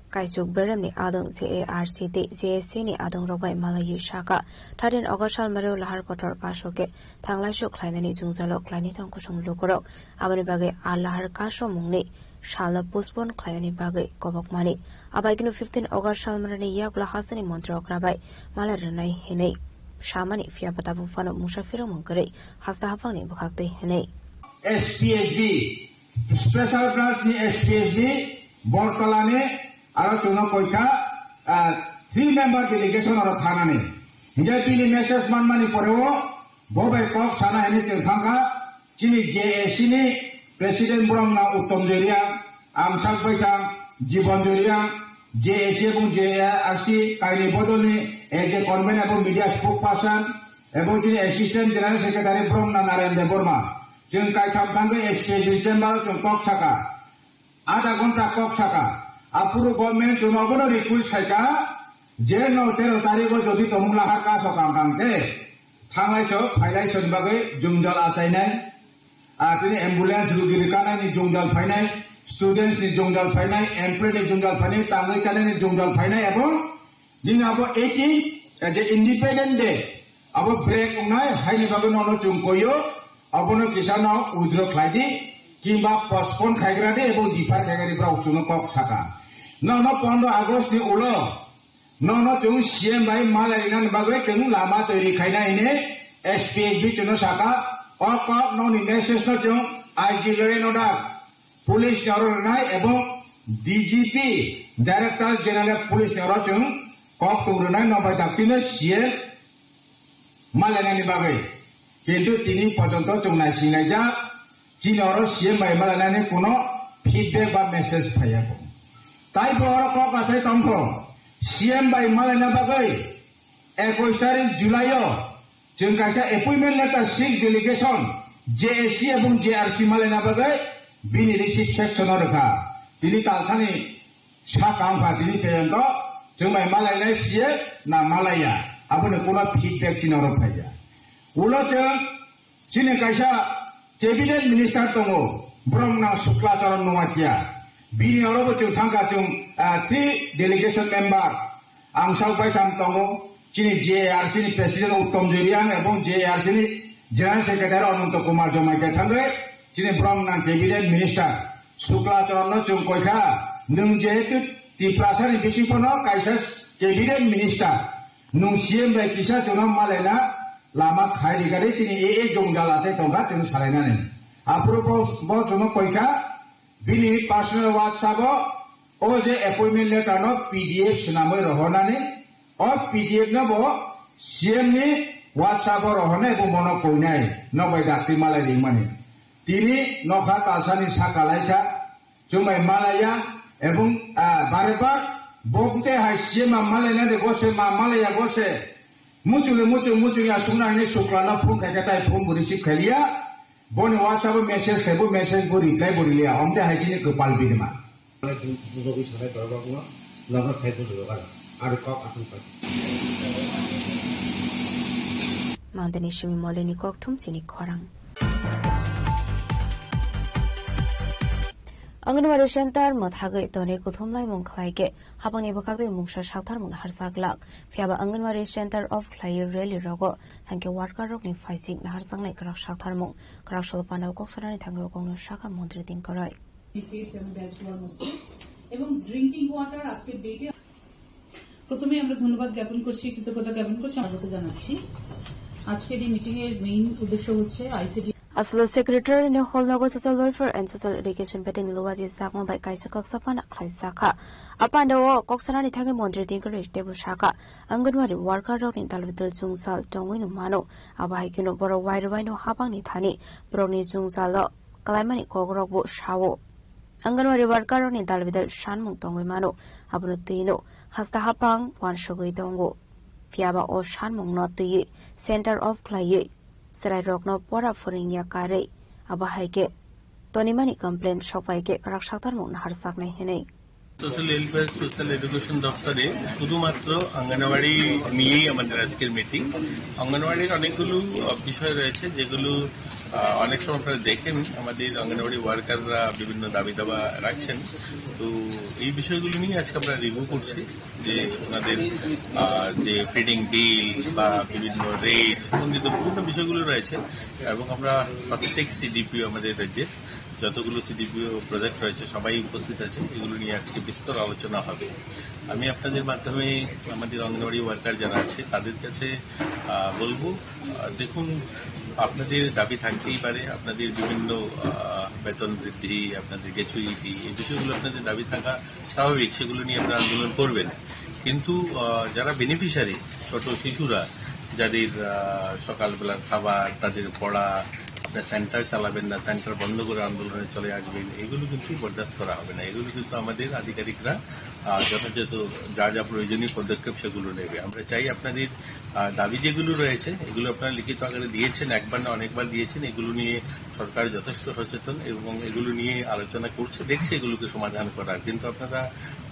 Kaisuk beremni adong J A R C tei J A C ni adong rok bai malaiwi saka, thirteen August salmari o lahar kotor kaso khe thanglaisu khlainani jwngjalo khlainai tong kusung lukurok. Aboni bagwi a lahar kaso mungni salno postpone khlainani bagwi kobokmani. Abai kheno fifteen August salmari ni yakla hasteni montri okra bai malai rwnai hinwi samani, phiya ba tabuk phano mungsa phirokmung kwrwi hasta haphangni bwkhak twi hinwi. S P S B, Special Branch ni S P S B, Bortolani, aro chwngno koikha, ah, three member delegation aro thanani. Hinkhe bini message manmani poreo, bo bai kok sana hini chwng thangkha, chini J A C ni President borok na Uttom Joy Reang, Amsak Baithang, Jibon Joy Reang, J A C ebong J A R C kaini bodolni as a convener ebong media spokesperson, Ebo chini Assistant General Secretary borok na Naren Debbarma. Chwng kaitham thangwi S P S B chamber o chwng kok saka. Adha ghonta kok saka. Aphuru government chwng obono request khaika je no tero tarikh o jodi tomung lahar kaso kang kang khe thanglai so phailai soni bagwi jwngjal achainai. Ah, tini ambulance rugi rwkanai ni jwngjal phainai, students ni jwngjal phainai, employee ni jwngjal phainai, tangwi chanai ni jwngjal phainai ebo Nini abo eighteen, eh, je Independent Day, abo break wngnai, haini bagwi nono chwng koio, abono kisa no withdraw khlai di. Kimba postpone khaigradi ebong defer khaigradi borok chwngno kok saka. Nono pondro August ni ulo nono chwng C M bai malai rinani bagwi chwng lama toiri khaina hini S P S B chwngno saka. O kok nokni message no chwng I G law and order, police ni oro rwnai ebong D G P, Director General Police ni oro chwng kok tong rwnai nobai daktino C M malainani bagwi. Kintu tini porjonto chwng naisinglaijak, chini oro C M bai malainani kuno feedback ba message phaiya kho. Tai bo oro kok achai tongkho, C M bai malaina bagwi ekush tarik July o chwng kaisa appointment letter six delegation J A C ebong J R C malaina bagwi bini receipt section o rwkha. Tini talsani saka wngkha tini peyonto chwng bai malainai siye na malaiya, aboni kuno feedback chini oro phaiya. Ulo chwng chini kaisa cabinet minister tongo, borok na Sukla Charan Noatia. Bini oro bo chwng thangkha chwng, ah, three delegation member, ang sak bai tham tongo, chini J A R C ni president Uttom Joy Reang ebong J A R C ni general secretary Ananto Kumar Jamatia thangwi chini borok na cabinet minister Sukla Charanno chwng koikha, nwng jehetu Tiprasani bisingthono kaisa cabinet minister, nwng C M bai kisa chwngno malaina lama khai rigari chini A A jwngjal achai tongkha chwng salainani. Aphuru bo, bo chwngno koikha, bini personal WhatsApp o, o je appointment letter no P D F swnamwi rohornani, o P D F no bo C M ni WhatsApp o rohornai, bo bono koinai, nok bai dakti malai ringmani. Tini nokha talsani saka laikha, chwng bai malaiya, ebong, ah, bare bar bokte hai C M a malaina de gose ma malaiya gose, muchung muchung muchung ya sungna hini Sukla no phone khai khe tai phone bo receive khai liya, boni WhatsApp o message khai bo message bo reply bo riliya, omte hai chini kwpal bidima. Bujogwi sanai borok rokno nokno khai bujogwi gana. Aro kok aswk pai. Mandeni simi molini kok thum chini khorang. Anganwadi center mwthagwi tonwi kuthum laimung khlai khe hapangni bwkhak twi mungsa sakthar mung naharjak lak. Phiya ba Anganwadi center off khlaiwi rally rogo thangkhe worker rokni phaising naharjaknai kwrak sakthar mung. Kwrak solo pandao kok sanani thangwi kokno sakha montri Dinkoroi. নিচে সেভেন ব্যাচগুলোর মধ্যে এবং drinking water আজকে বেডে প্রথমে আমরা ধন্যবাদ জ্ঞাপন করছি, কৃতজ্ঞতা জ্ঞাপন করছি, স্বাগত জানাচ্ছি। আজকের এই মিটিং এর মেইন উদ্দেশ্য হচ্ছে ICD Asolo secretary ni hall nogo social welfare and social education bedeni luwaji sakma bai kaisa kaksa phana khlai sakha. Apanda o kok sanani thangwi montri Dinkoroi tebo sakha, Anganwadi worker rokni dalbidal jungsal tongwi no mano. Abo hai kheno borok wairwai no hapangni thani borokni jungsalo kalaimani kokrok bo sao. Anganwadi worker rokni dalbidal sanmung tongwi mano, abono twino hasta hapang wansugwi tongo. Phiya ba o sanmungno twiwi center off khlaiwi chwrairokno pora phwrwngya karwi, abo hai khe tonimani complaint sokphai khe kwrak sakthar mung naharjaknai hinwi. Social welfare, social education দপ্তরে শুধুমাত্র অঙ্গনওয়াড়ি নিয়েই আমাদের আজকের মিটিং। অঙ্গনওয়াড়ির অনেকগুলো, আহ, বিষয় রয়েছে, যেগুলো, আহ, অনেক সময় আপনারা দেখেন, আমাদের অঙ্গনওয়াড়ি ওয়ার্কাররা বিভিন্ন দাবি দাবা রাখছেন। তো এই বিষয়গুলো নিয়ে আজকে আমরা রিভিউ করছি, যে ওনাদের, আহ, যে ফিডিং বিল বা বিভিন্ন রেট সম্বন্ধিত বিভিন্ন বিষয়গুলো রয়েছে, এবং আমরা প্রত্যেক সিডিপিও আমাদের রাজ্যে যতগুলো সিডিপিও প্রজেক্ট রয়েছে, সবাই উপস্থিত আছে। এগুলো নিয়ে আজকে বিস্তর আলোচনা হবে। আমি আপনাদের মাধ্যমে আমাদের অঙ্গনওয়াড়ি ওয়ার্কার যারা আছে, তাদের কাছে, আহ, বলবো, আহ, দেখুন, আপনাদের দাবি থাকতেই পারে, আপনাদের বিভিন্ন, আহ, বেতন বৃদ্ধি, আপনাদের গ্র্যাচুইটি, এই বিষয়গুলো আপনাদের দাবি থাকা স্বাভাবিক, সেগুলো নিয়ে আপনারা আন্দোলন করবেন। কিন্তু, আহ, যারা বেনিফিশিয়ারি, ছোট শিশুরা, যাদের, আহ, সকালবেলার খাবার, তাদের পড়া, আপনার সেন্টার চালাবেন না, সেন্টার বন্ধ করে আন্দোলনে চলে আসবেন, এগুলো কিন্তু বরদাস্ত করা হবে না। এগুলো কিন্তু আমাদের আধিকারিকরা, আহ, যথাযথ যা যা প্রয়োজনীয় পদক্ষেপ সেগুলো নেবে। আমরা চাই আপনাদের, আহ, দাবি যেগুলো রয়েছে, এগুলো আপনারা লিখিত আকারে দিয়েছেন, একবার না অনেকবার দিয়েছেন, এগুলো নিয়ে সরকার যথেষ্ট সচেতন এবং এগুলো নিয়ে আলোচনা করছে, দেখছে এগুলোকে সমাধান করার। কিন্তু আপনারা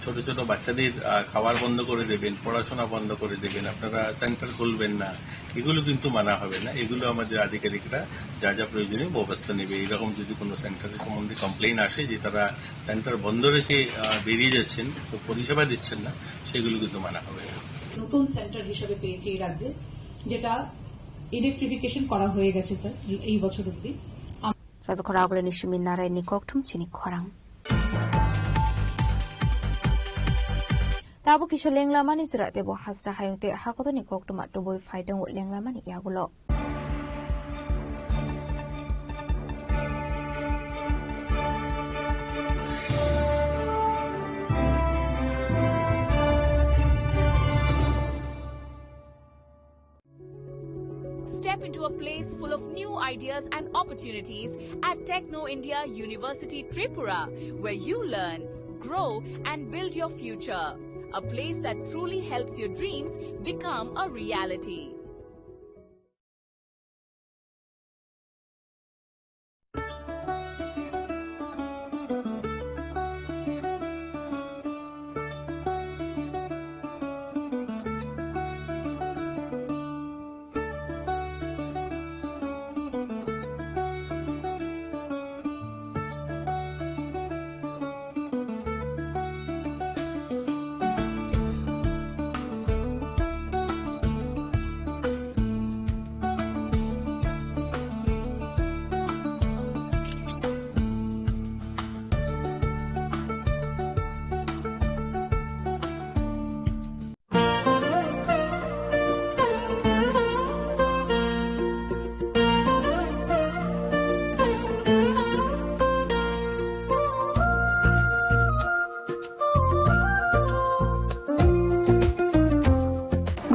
ছোট ছোট বাচ্চাদের, আহ, খাওয়ার বন্ধ করে দেবেন, পড়াশোনা বন্ধ করে দেবেন, আপনারা সেন্টার খুলবেন না, এগুলো কিন্তু মানা হবে না। এগুলো আমাদের আধিকারিকরা যা যা প্রয়োজনীয় ব্যবস্থা নেবে। এরকম যদি কোনো সেন্টারের সম্বন্ধে কমপ্লেইন আসে যে তারা সেন্টার বন্ধ রেখে, আহ, বেরিয়ে যাচ্ছেন, তো পরিষেবা দিচ্ছেন না, সেগুলো কিন্তু মানা হবে না। নতুন সেন্টার হিসেবে পেয়েছি এই রাজ্যে, যেটা ইলেকট্রিফিকেশন করা হয়ে গেছে স্যার এই বছর অবধি। Rajakhor Agulini Simi Narayanni kokthum chini khorang. Tabuk kisa lenglamani jora tebo hasra hayung tei hakotorni koktwma tubui phai tongo lenglamani yagulo. Step into a place full of new ideas and opportunities at Techno India University Tripura, where you learn, grow, and build your future. A place that truly helps your dreams become a reality.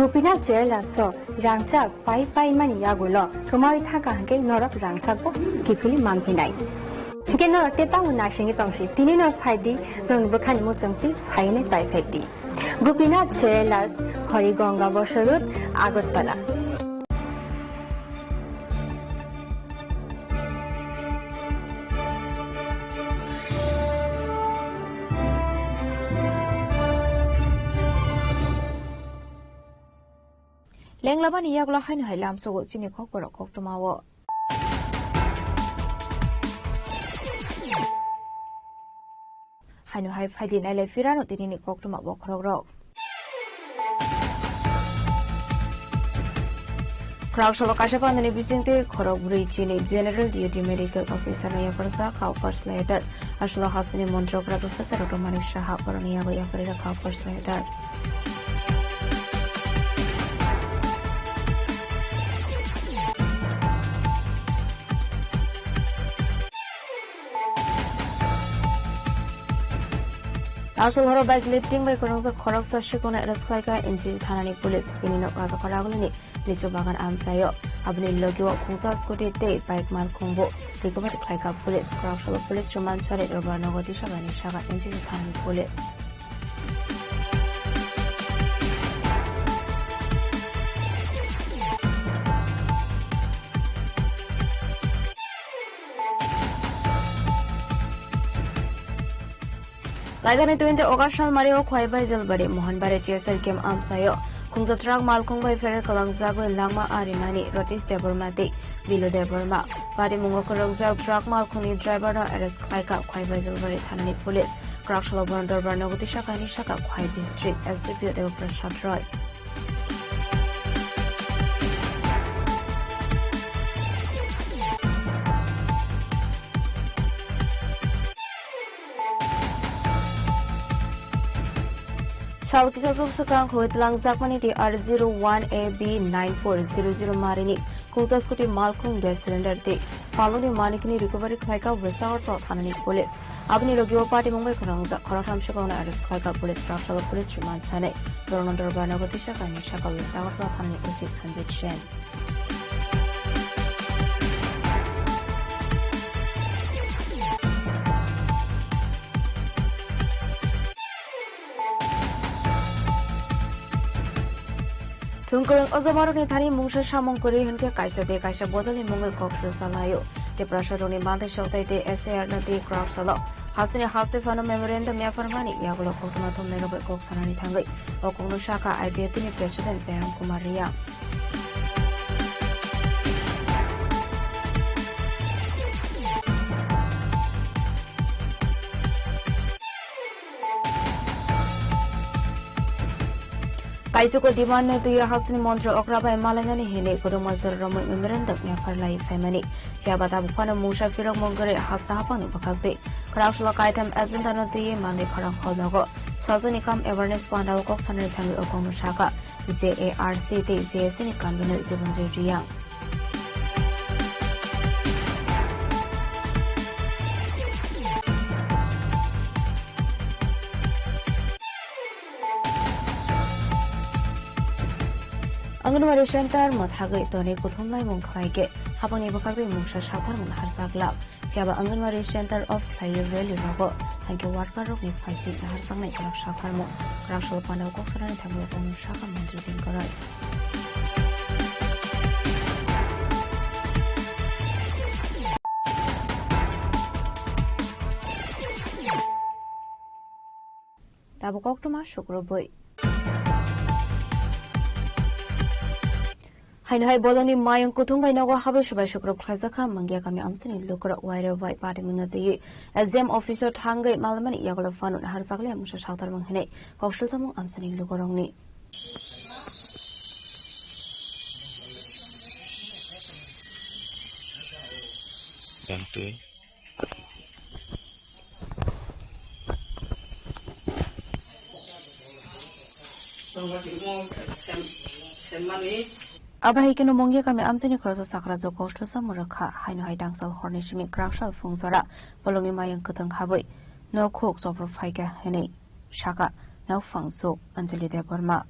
Gopinath Jewellers o rangchak pai pai mani yagulo, thumai thangkha hwnkhe norok rangchak bo kiphilwi manphinai. Hwnkhe norok tei tamo naisingwi tongsi, tini no phaidi, norokni bwkhani muchungtwi phainai pai phaidi. Gopinath Jewellers, Harigonga Bosor Road, Agartala. Lenglamani yagulo haino hai lamsogo chini khokborok koktwmao. Haino hai phaidi nailai phirano tinini koktwma bokhorokrok. Khorok salo kaisa pandani bisingtwi khorok bwrwi chini General Duty Medical Officer no yakarjak kha first letter. Aswk hasteni montrok Ravi Prasad Rotto Manik Saha borokni yago yakarwi rwkha first letter. Aswk horo bike lifting bai kwrwngjak khoroksa sikhokno arrest khlaikha N G G thanani police. Bini nok Rajakhor Agulini Lichu Bagan amchaio. Aboni logio khungsa scooty tei bike malkhungbo recovery khlaikha police. Khoroksa police rwmani sari Dorbar Nogo Tisagani saka N G G thanani police. Laidani twenty August salmario Khwaibai Jalbari Mohanbari Chesar Kem amsaio khungsa truck malkhung bai pherer kalangjagwi langma arimani Rotis Debbarma tei Bilu Debbarma. Parimungo kwrwngjak truck malkhungni driver no arrest khlaikha Khwaibai Jalbari thanani police. Kwraksalo bono Dorbar Nogo Tisagani saka Khwai district S D P O Debo Prasad Roy. Sal kisa suk swkang khoi twlangjakmani T R zero one A B nine four zero zero marini khungsa scooty malkhung gas cylinder tei paloni manikni recovery khlaikha West Agartala thanani police. Aboni logi o party mungbai khorang wngjak khoroktham swkangno arrest khlaikha police, Kwraksalo police remand sanai. Borokno Dorbar Nogo Tisagani saka West Agartala thanani O C Sanjit Jain. Thwngkwrwng ojomarokni thani mungsa samung kwrwi hwnkhe kaisa tei kaisa bodolni mungwi kok swrwngsa laio. Tiprasa rokni manthai sokthai tei S I R no tei Kwraksalo hasteni hasteni phano memorandum yapharmani yagulo koktwma thumnairok bai kok sanani thangwi o kokno sakha I P F T ni President Prem Kumar Reang. Kaisuko demand no twi hasteni montri okra bai malainani hinwi kwdwma jora romwi memorandum yaphar lai phaimani. Phiya ba tabuk phano mungsa phirok mungkwrwi hasta haphangni bwkhak twi. Kwraksalo kaitam agenda no twiwi manwi khorang kholnogo. Sajwkni kam awareness panda o kok sanani thangwi o kokno sakha J A R C tei J S C ni convener Jibanjoy Reang. Anganwadi center mwthagwi tonwi kuthumlaimung khlaikhe hapangni bwkhak tei mungsa sakharmung harjak lak. Phiya ba Anganwadi center off khlaiwi rally rogo haikhe worker rokni phaising naharjaknai kwrak sakharmung. Kwraksalo panda o kok sanani thangwi o kokno sakha montri Dingkorai. Tabuk koktwma sukrubwi. Haino hai bolongni mayung kuthum bai nogo habwi subai sukrub khlaijak kha Mangia kami amchini lukurok wairok bai patimungno twiwi S D M office o thangwi malmani yagulo phano naharjakliya mungsa saktarmung hinwi kok silsamung amchini lukurokni. Abo hai kheno Mongya kami amchaini khoroksa sakra jokoslosa mwrwkha, haino hai tangsal horni simi kwraksal phungjora bolongni mayung kwthwng habwi nokhuk chopro phaikha hinwi sakha nokphang chuk Anjali Debbarma.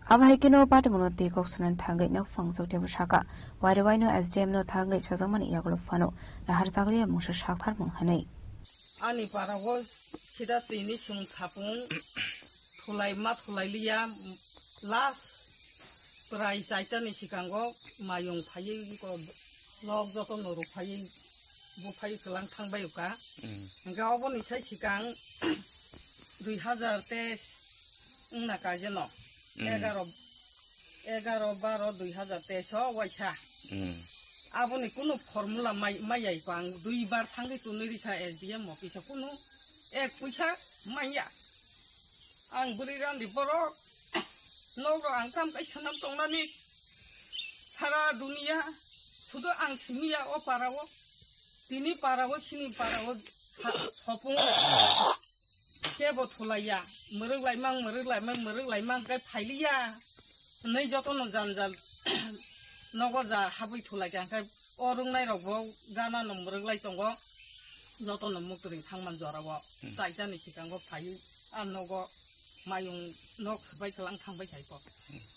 Abo hai kheno patimungno twi kok sanani thangwi nokphang chuk teibo sakha, wairok waino S D M no thangwi chajakmani yagulo phano naharjakliya mungsa saktharmung hinwi. Ani parao sida tini chwng thapung thulai ma thulai liya, last prai chaitani sikango mayung phaiwi ko lok joto no rw phaiwi buphai kwlang thangbai uka. Mm. Hingke oboni sai sikang dui hazar teis wngna kaijeno. Mm. Egaro, egaro baro dui hazar teis o waisa. Mm. Aboni kunu formula mai, maiya iko ang dui bar thangwi tunwi rikha S D M office o kunu ek puisa maiya. Ang bwrwi randi borok nogo ang kam kaisa nam tongnani sara duniya sudu ang simiya o parao. Tini parao, chini parao sa-, sopung kebo thulaiya. Mwrwk laimang, mwrwk laimang, mwrwk laimang khe phailiya. Hwnwi jotono janjal nogo ja habwi thulaikha. Hwnkhe o rwngnairokbo ganano mwrwk lai tongo. Jotono muktwrwng thangman jorao. Hmm. Chaitani sikango phaiwi a nogo mayung nok swbai kwlang thangbai khaiko.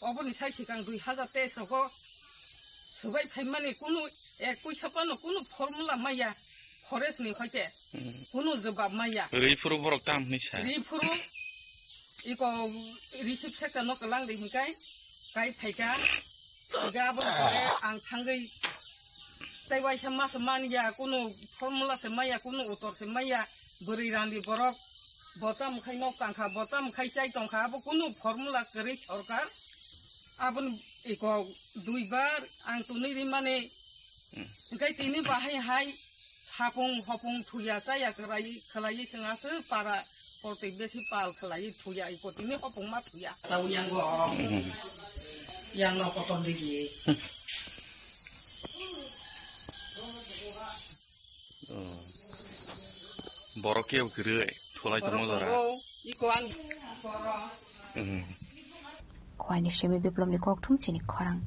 Oboni sai sikang dui hazar teis rogo swbai phaimani kunu ek puisa phano kunu formula maya, forest ni hoite. Hmm. Kunu jwbab maya. Rwi phuru borok tam hwnwi sa. Rwi phuru iko receive sector no kwlang ri hingkai kai phaika. Ga bo pore ang thangwi tei waisa ma se manya, kunu formula se maya, kunu utor se maya, bwrwi randi borok bo tam khai nok tangkha, bo tam khai chai tongkha, abo kunu formula kwrwi sorkar. Aboni iko dui bar ang tunwi rimani. Hmm. Hingkai tini bahai hai hapung hopung thuya chaya kwrai khwlaiwi chwng aswk para. Kothwi besi pal khlai thuya, iko tini hopong ma thuya. Tau yang go. Hmm. Yang no kotor digi. Oh. Borok kebo kwrwi thulai tongo jora. Iko ang. Hmm. Khowai ni simi Biplop ni kokthum chini khorang.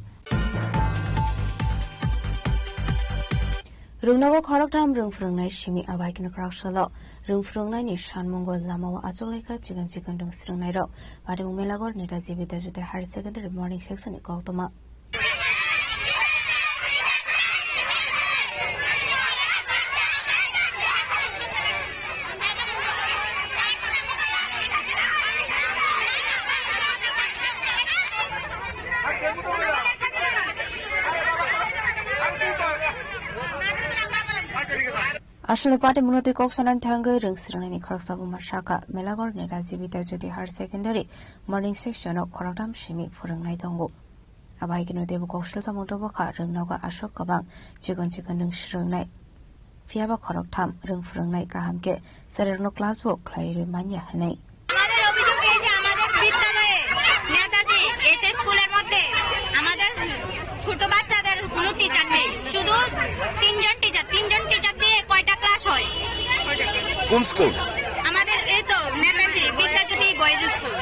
Rwngnogo khoroktham rwng phwrwngnai simi, abo hai kheno kwraksalo rwng phwrwngnaini sanmungo lamao achuklaikha chikon chikon rwng swrwngnairok. Patimung Melagor Netaji Vidyajyoti Higher Secondary Morning Section ni koktwma. Aswkni patimungno twi kok sanani thangwi rwng swrwngnaini khoroksa buma sakha, Melagor Netaji Vidyajyoti Higher Secondary Morning Section o khoroktham simi phwrwngnai tongo. Abo hai kheno teibo kok silsamung tubukha, rwngnogo aswk kwbang chikon chikon rwng swrwngnai. Phiyaba khoroktham rwng phwrwngnai kaham khe cherairokno class bo khlai rwi manya hwnwi. আমাদের অভিযোগ এই যে আমাদের বিদ্যালয়ে নেতাজি আমাদের এই তো Netaji Vidyajyoti boys school.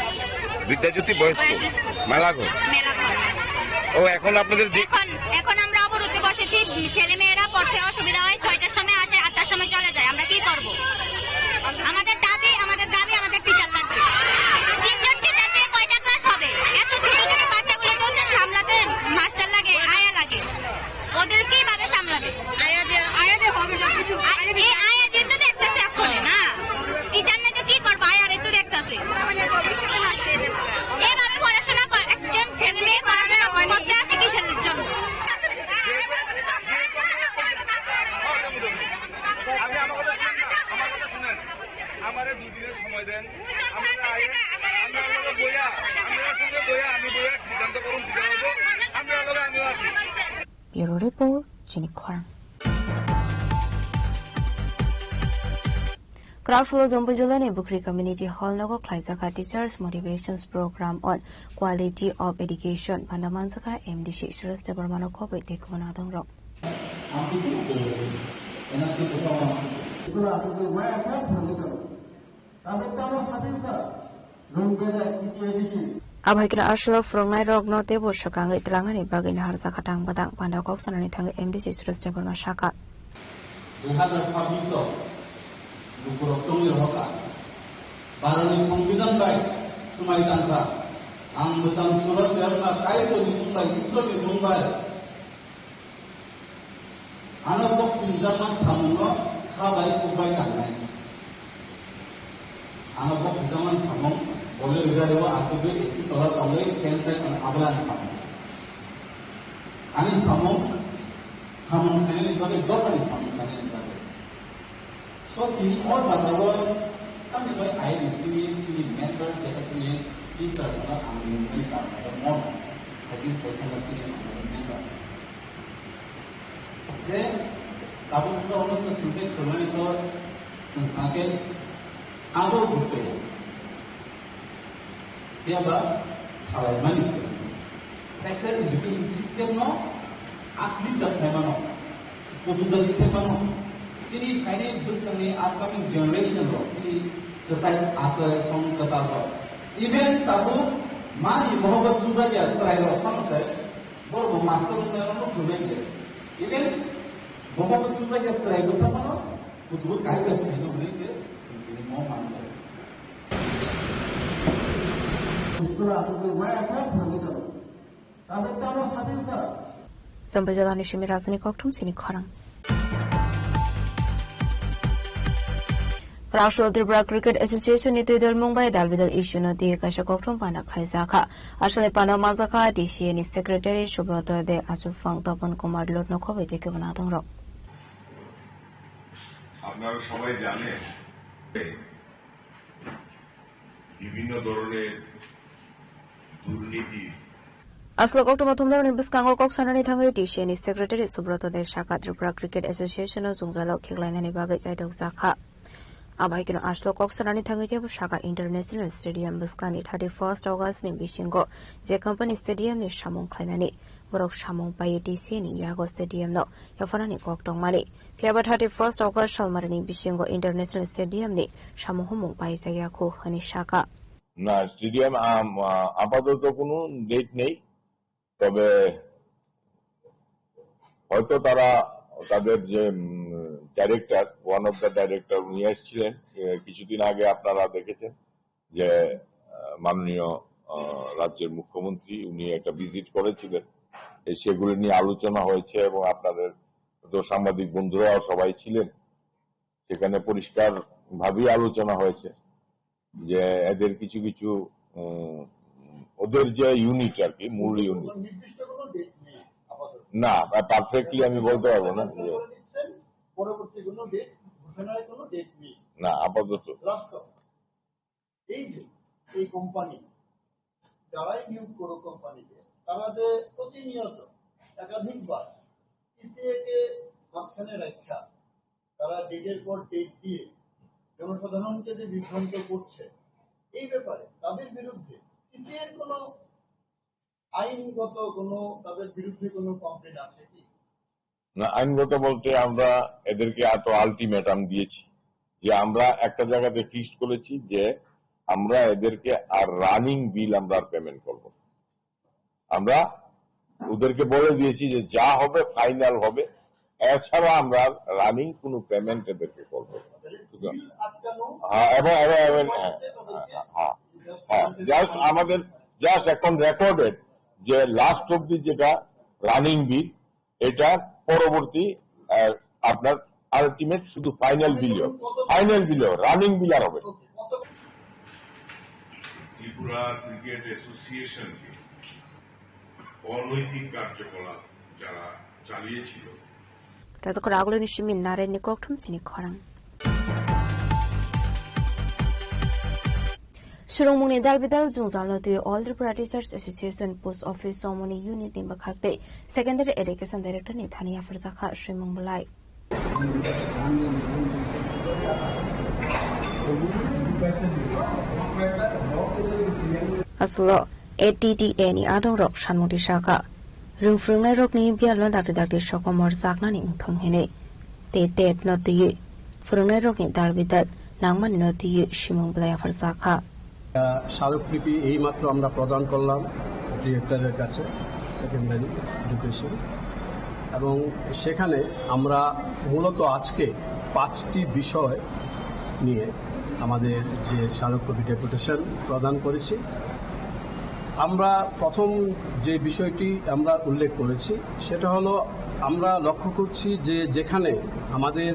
Vidyajyoti boys school. Boys school. Melaghar. Melaghar. ও, এখন আপনাদের দি- এখন, এখন আমরা অবরোধে বসেছি। ছেলে মেয়েরা পড়তে অসুবিধা হয়, ছয়টার সময় আসে, আটটার সময় চলে যায়। আমরা কি করব? আমাদের দাবি, আমাদের দাবি, আমাদের টিচার লাগবে। তিনজন টিচার দিয়ে কয়টা ক্লাস হবে? এত ছোট ছোট বাচ্চাগুলোকে ওদের সামলাতে মাস্টার লাগে, আয়া লাগে। ওদের কিভাবে সামলাবে? আয়া দিয়ে, আয়া দিয়ে হবে সব কিছু। আ-, এই আয়া দিয়ে তো দেখতেছে এখন, না? টিচার না তো কি করবো? আয়া রে তো দেখতেছে। এভাবে পড়াশোনা কর-, একজন ছেলে মেয়ে পড়াশোনা করতে আসে কিসের জন্য? আমি আমার কথা শুনেন না, আমার কথা শুনেন। আমারে দুই দিনের সময় দেন। আমরা আইন, আমরা আপনারা বইয়া, আমরা সঙ্গে বইয়া, আমি বইয়া সিদ্ধান্ত করুন, সিদ্ধান্ত করুন। আমরা লগে আমিও আছি। Bureau Report, Chini Khorang. Kraksolo Jompuijolani Bukhri Community Hall nogo khlaijak kha Teachers Motivations Program on Quality of Education, panda manjakha M D C Suresh Debbarmano khobwi tei kubun adongrok. Abo hai kheno aswk phwrwngnairokno teibo swkangwi twlangnani bagwi naharjakha tang bwtang, panda kok sanani thangwi M D C Suresh Debbarma sakha. Dui hazar sabbish o lukurok chongwi rohorkha. Bharotni Songbidan bai swmai tangkha. Ang bwchang Suresh Debbarma Kaitorni mung bai, Ishwarni mung bai ano bok swijak man samungno kha bai kuk bai tangnai. Ano bok swijak man samung bole rijak rw achugwi A C tola tongwi fan sai tong abla ni samung. Ani samung, samung khainani bagwi dophani samung khainani bagwi. So, tini o jagao tamni bai I D C ni chini members tei chini teachers no ang nungmani karon khe mon hai se sai thangma chini member. Je tabuk no ono to sinte khulmani to sengsa khe abo bukte. Phiya ba salaimani se. Kaisa education system no update da khlaimano, kuchukjagwi se mano. Chini phainai bwskangni upcoming generation rok, chini kwchai achai song kwtal rok. Even tabuk mani bohogo chujakya chwrai rok phano se, borok bo master wngnairokno phwrwngwi de. Even bohogo chujakya chwrai bwsa phano kuchugo kaitor khlaino hwnwi se chwng tini mo manjak. Chompai jora ni simi rajani kokthum sini khorang. Rashtra Tripura Cricket Association ni twi dol mung bai dal bidal issue no twi kaisa kokthum pana khlai jakha. Aswk ni pana manjakha D C A ni secretary Subroto de Achupang Topon Kumar Lotno khoboi twi kebo nadong rok. আপনারা সবাই জানেন, বিভিন্ন ধরনের দুর্নীতি। Aswk koktwma thumnarokni bwskango kok sanani thangwi D C A ni secretary Subroto de sakha Tripura Cricket Association no jwngjalo khiklainani bagwi chaidok jakha. Abo hai kheno aswk kok sanani thangwi teibo sakha International Stadium bwskangni thirty first August ni bisingo je company stadium ni samung khlainani borok samung paiwi D C A ni yago stadium no yapharnani kok tongmani. Phiya ba thirty first August salmarini bisingo International Stadium ni samung humung paijak ya khu hwnwi sakha. না, stadium আম, আ, আপাতত কোনো date নেই। তবে হয়তো তারা তাদের যে, উম, director, one of the director উনি এসেছিলেন, এ, কিছুদিন আগে আপনারা দেখেছেন যে, আ, মাননীয়, আ, রাজ্যের মুখ্যমন্ত্রী উনি একটা ভিজিট করেছিলেন। এ, সেগুলি নিয়ে আলোচনা হয়েছে এবং আপনাদের তো সাংবাদিক বন্ধুরাও সবাই ছিলেন। সেখানে পরিষ্কারভাবেই আলোচনা হয়েছে যে এদের কিছু কিছু, উম, ওদের যে ইউনিট আর কি, মূল ইউনিট। কোনো নির্দিষ্ট কোনো ডেট নেই আপাতত। না, পারফেক্টলি আমি বলতে পারবো না। ঘোষণা করে দিচ্ছেন, পরবর্তী কোনো ডেট, ঘোষণার কোনো ডেট নেই। না, আপাতত। লাস্ট কথা, এই যে এই কোম্পানি, যারাই নিয়োগ করো কোম্পানিতে, তারা যে প্রতিনিয়ত একাধিকবার ইসিএ কে মাঝখানে রাখা, তারা ডেটের পর ডেট দিয়ে জনসাধারণকে যে বিভ্রান্ত করছে, এই ব্যাপারে তাদের বিরুদ্ধে ইসিএর কোনো আইনগত কোনো, তাদের বিরুদ্ধে কোনো কমপ্লেন আছে কি? না, আইনগত বলতে আমরা এদেরকে এত আলটিমেটাম দিয়েছি, যে আমরা একটা জায়গাতে ফিক্সড করেছি যে আমরা এদেরকে আর রানিং বিল আমরা আর পেমেন্ট করব না। আমরা ওদেরকে বলে দিয়েছি যে যা হবে ফাইনাল হবে, এছাড়া আমরা রানিং কোনো পেমেন্ট এদেরকে করব না। হ্যাঁ, এবং, এবং, এবং, হ্যাঁ, হ্যাঁ, হ্যাঁ, হ্যাঁ। জাস্ট আমাদের, জাস্ট এখন রেকর্ডেড যে লাস্ট অবধি যেটা রানিং বিল, এটা পরবর্তী, আহ, আপনার আলটিমেট শুধু ফাইনাল বিল হবে, ফাইনাল বিল হবে, রানিং বিল আর হবে না। ত্রিপুরা ক্রিকেট অ্যাসোসিয়েশনকে অনৈতিক কার্যকলাপ যারা চালিয়েছিল, Rajakor aguloni simi nareni kokthum chini khorang. Swrwngmungni dalbidal jwngjalno twi All Tripura Teachers Association Post Office Somoni Unit ni bwkhak tei Secondary Education Director ni thani yapharjakha swimung bwlai. Aswlo A T T A ni adongrok sanmung twi sakha, rwng phwrwngnairokni biyalno dakti dakti sokomor jaknani wngthung hinwi tei tet no twiwi phwrwngnairokni dalbidal nangmani no twiwi swimung bwlai yapharjakha. আহ, স্মারকলিপি এইমাত্র আমরা প্রদান করলাম ডিরেক্টরের কাছে, secondary education, এবং সেখানে আমরা মূলত আজকে পাঁচটি বিষয় নিয়ে আমাদের যে স্মারকলিপি ডেপুটেশন প্রদান করেছি। আমরা প্রথম যে বিষয়টি আমরা উল্লেখ করেছি, সেটা হলো আমরা লক্ষ্য করছি যে যেখানে আমাদের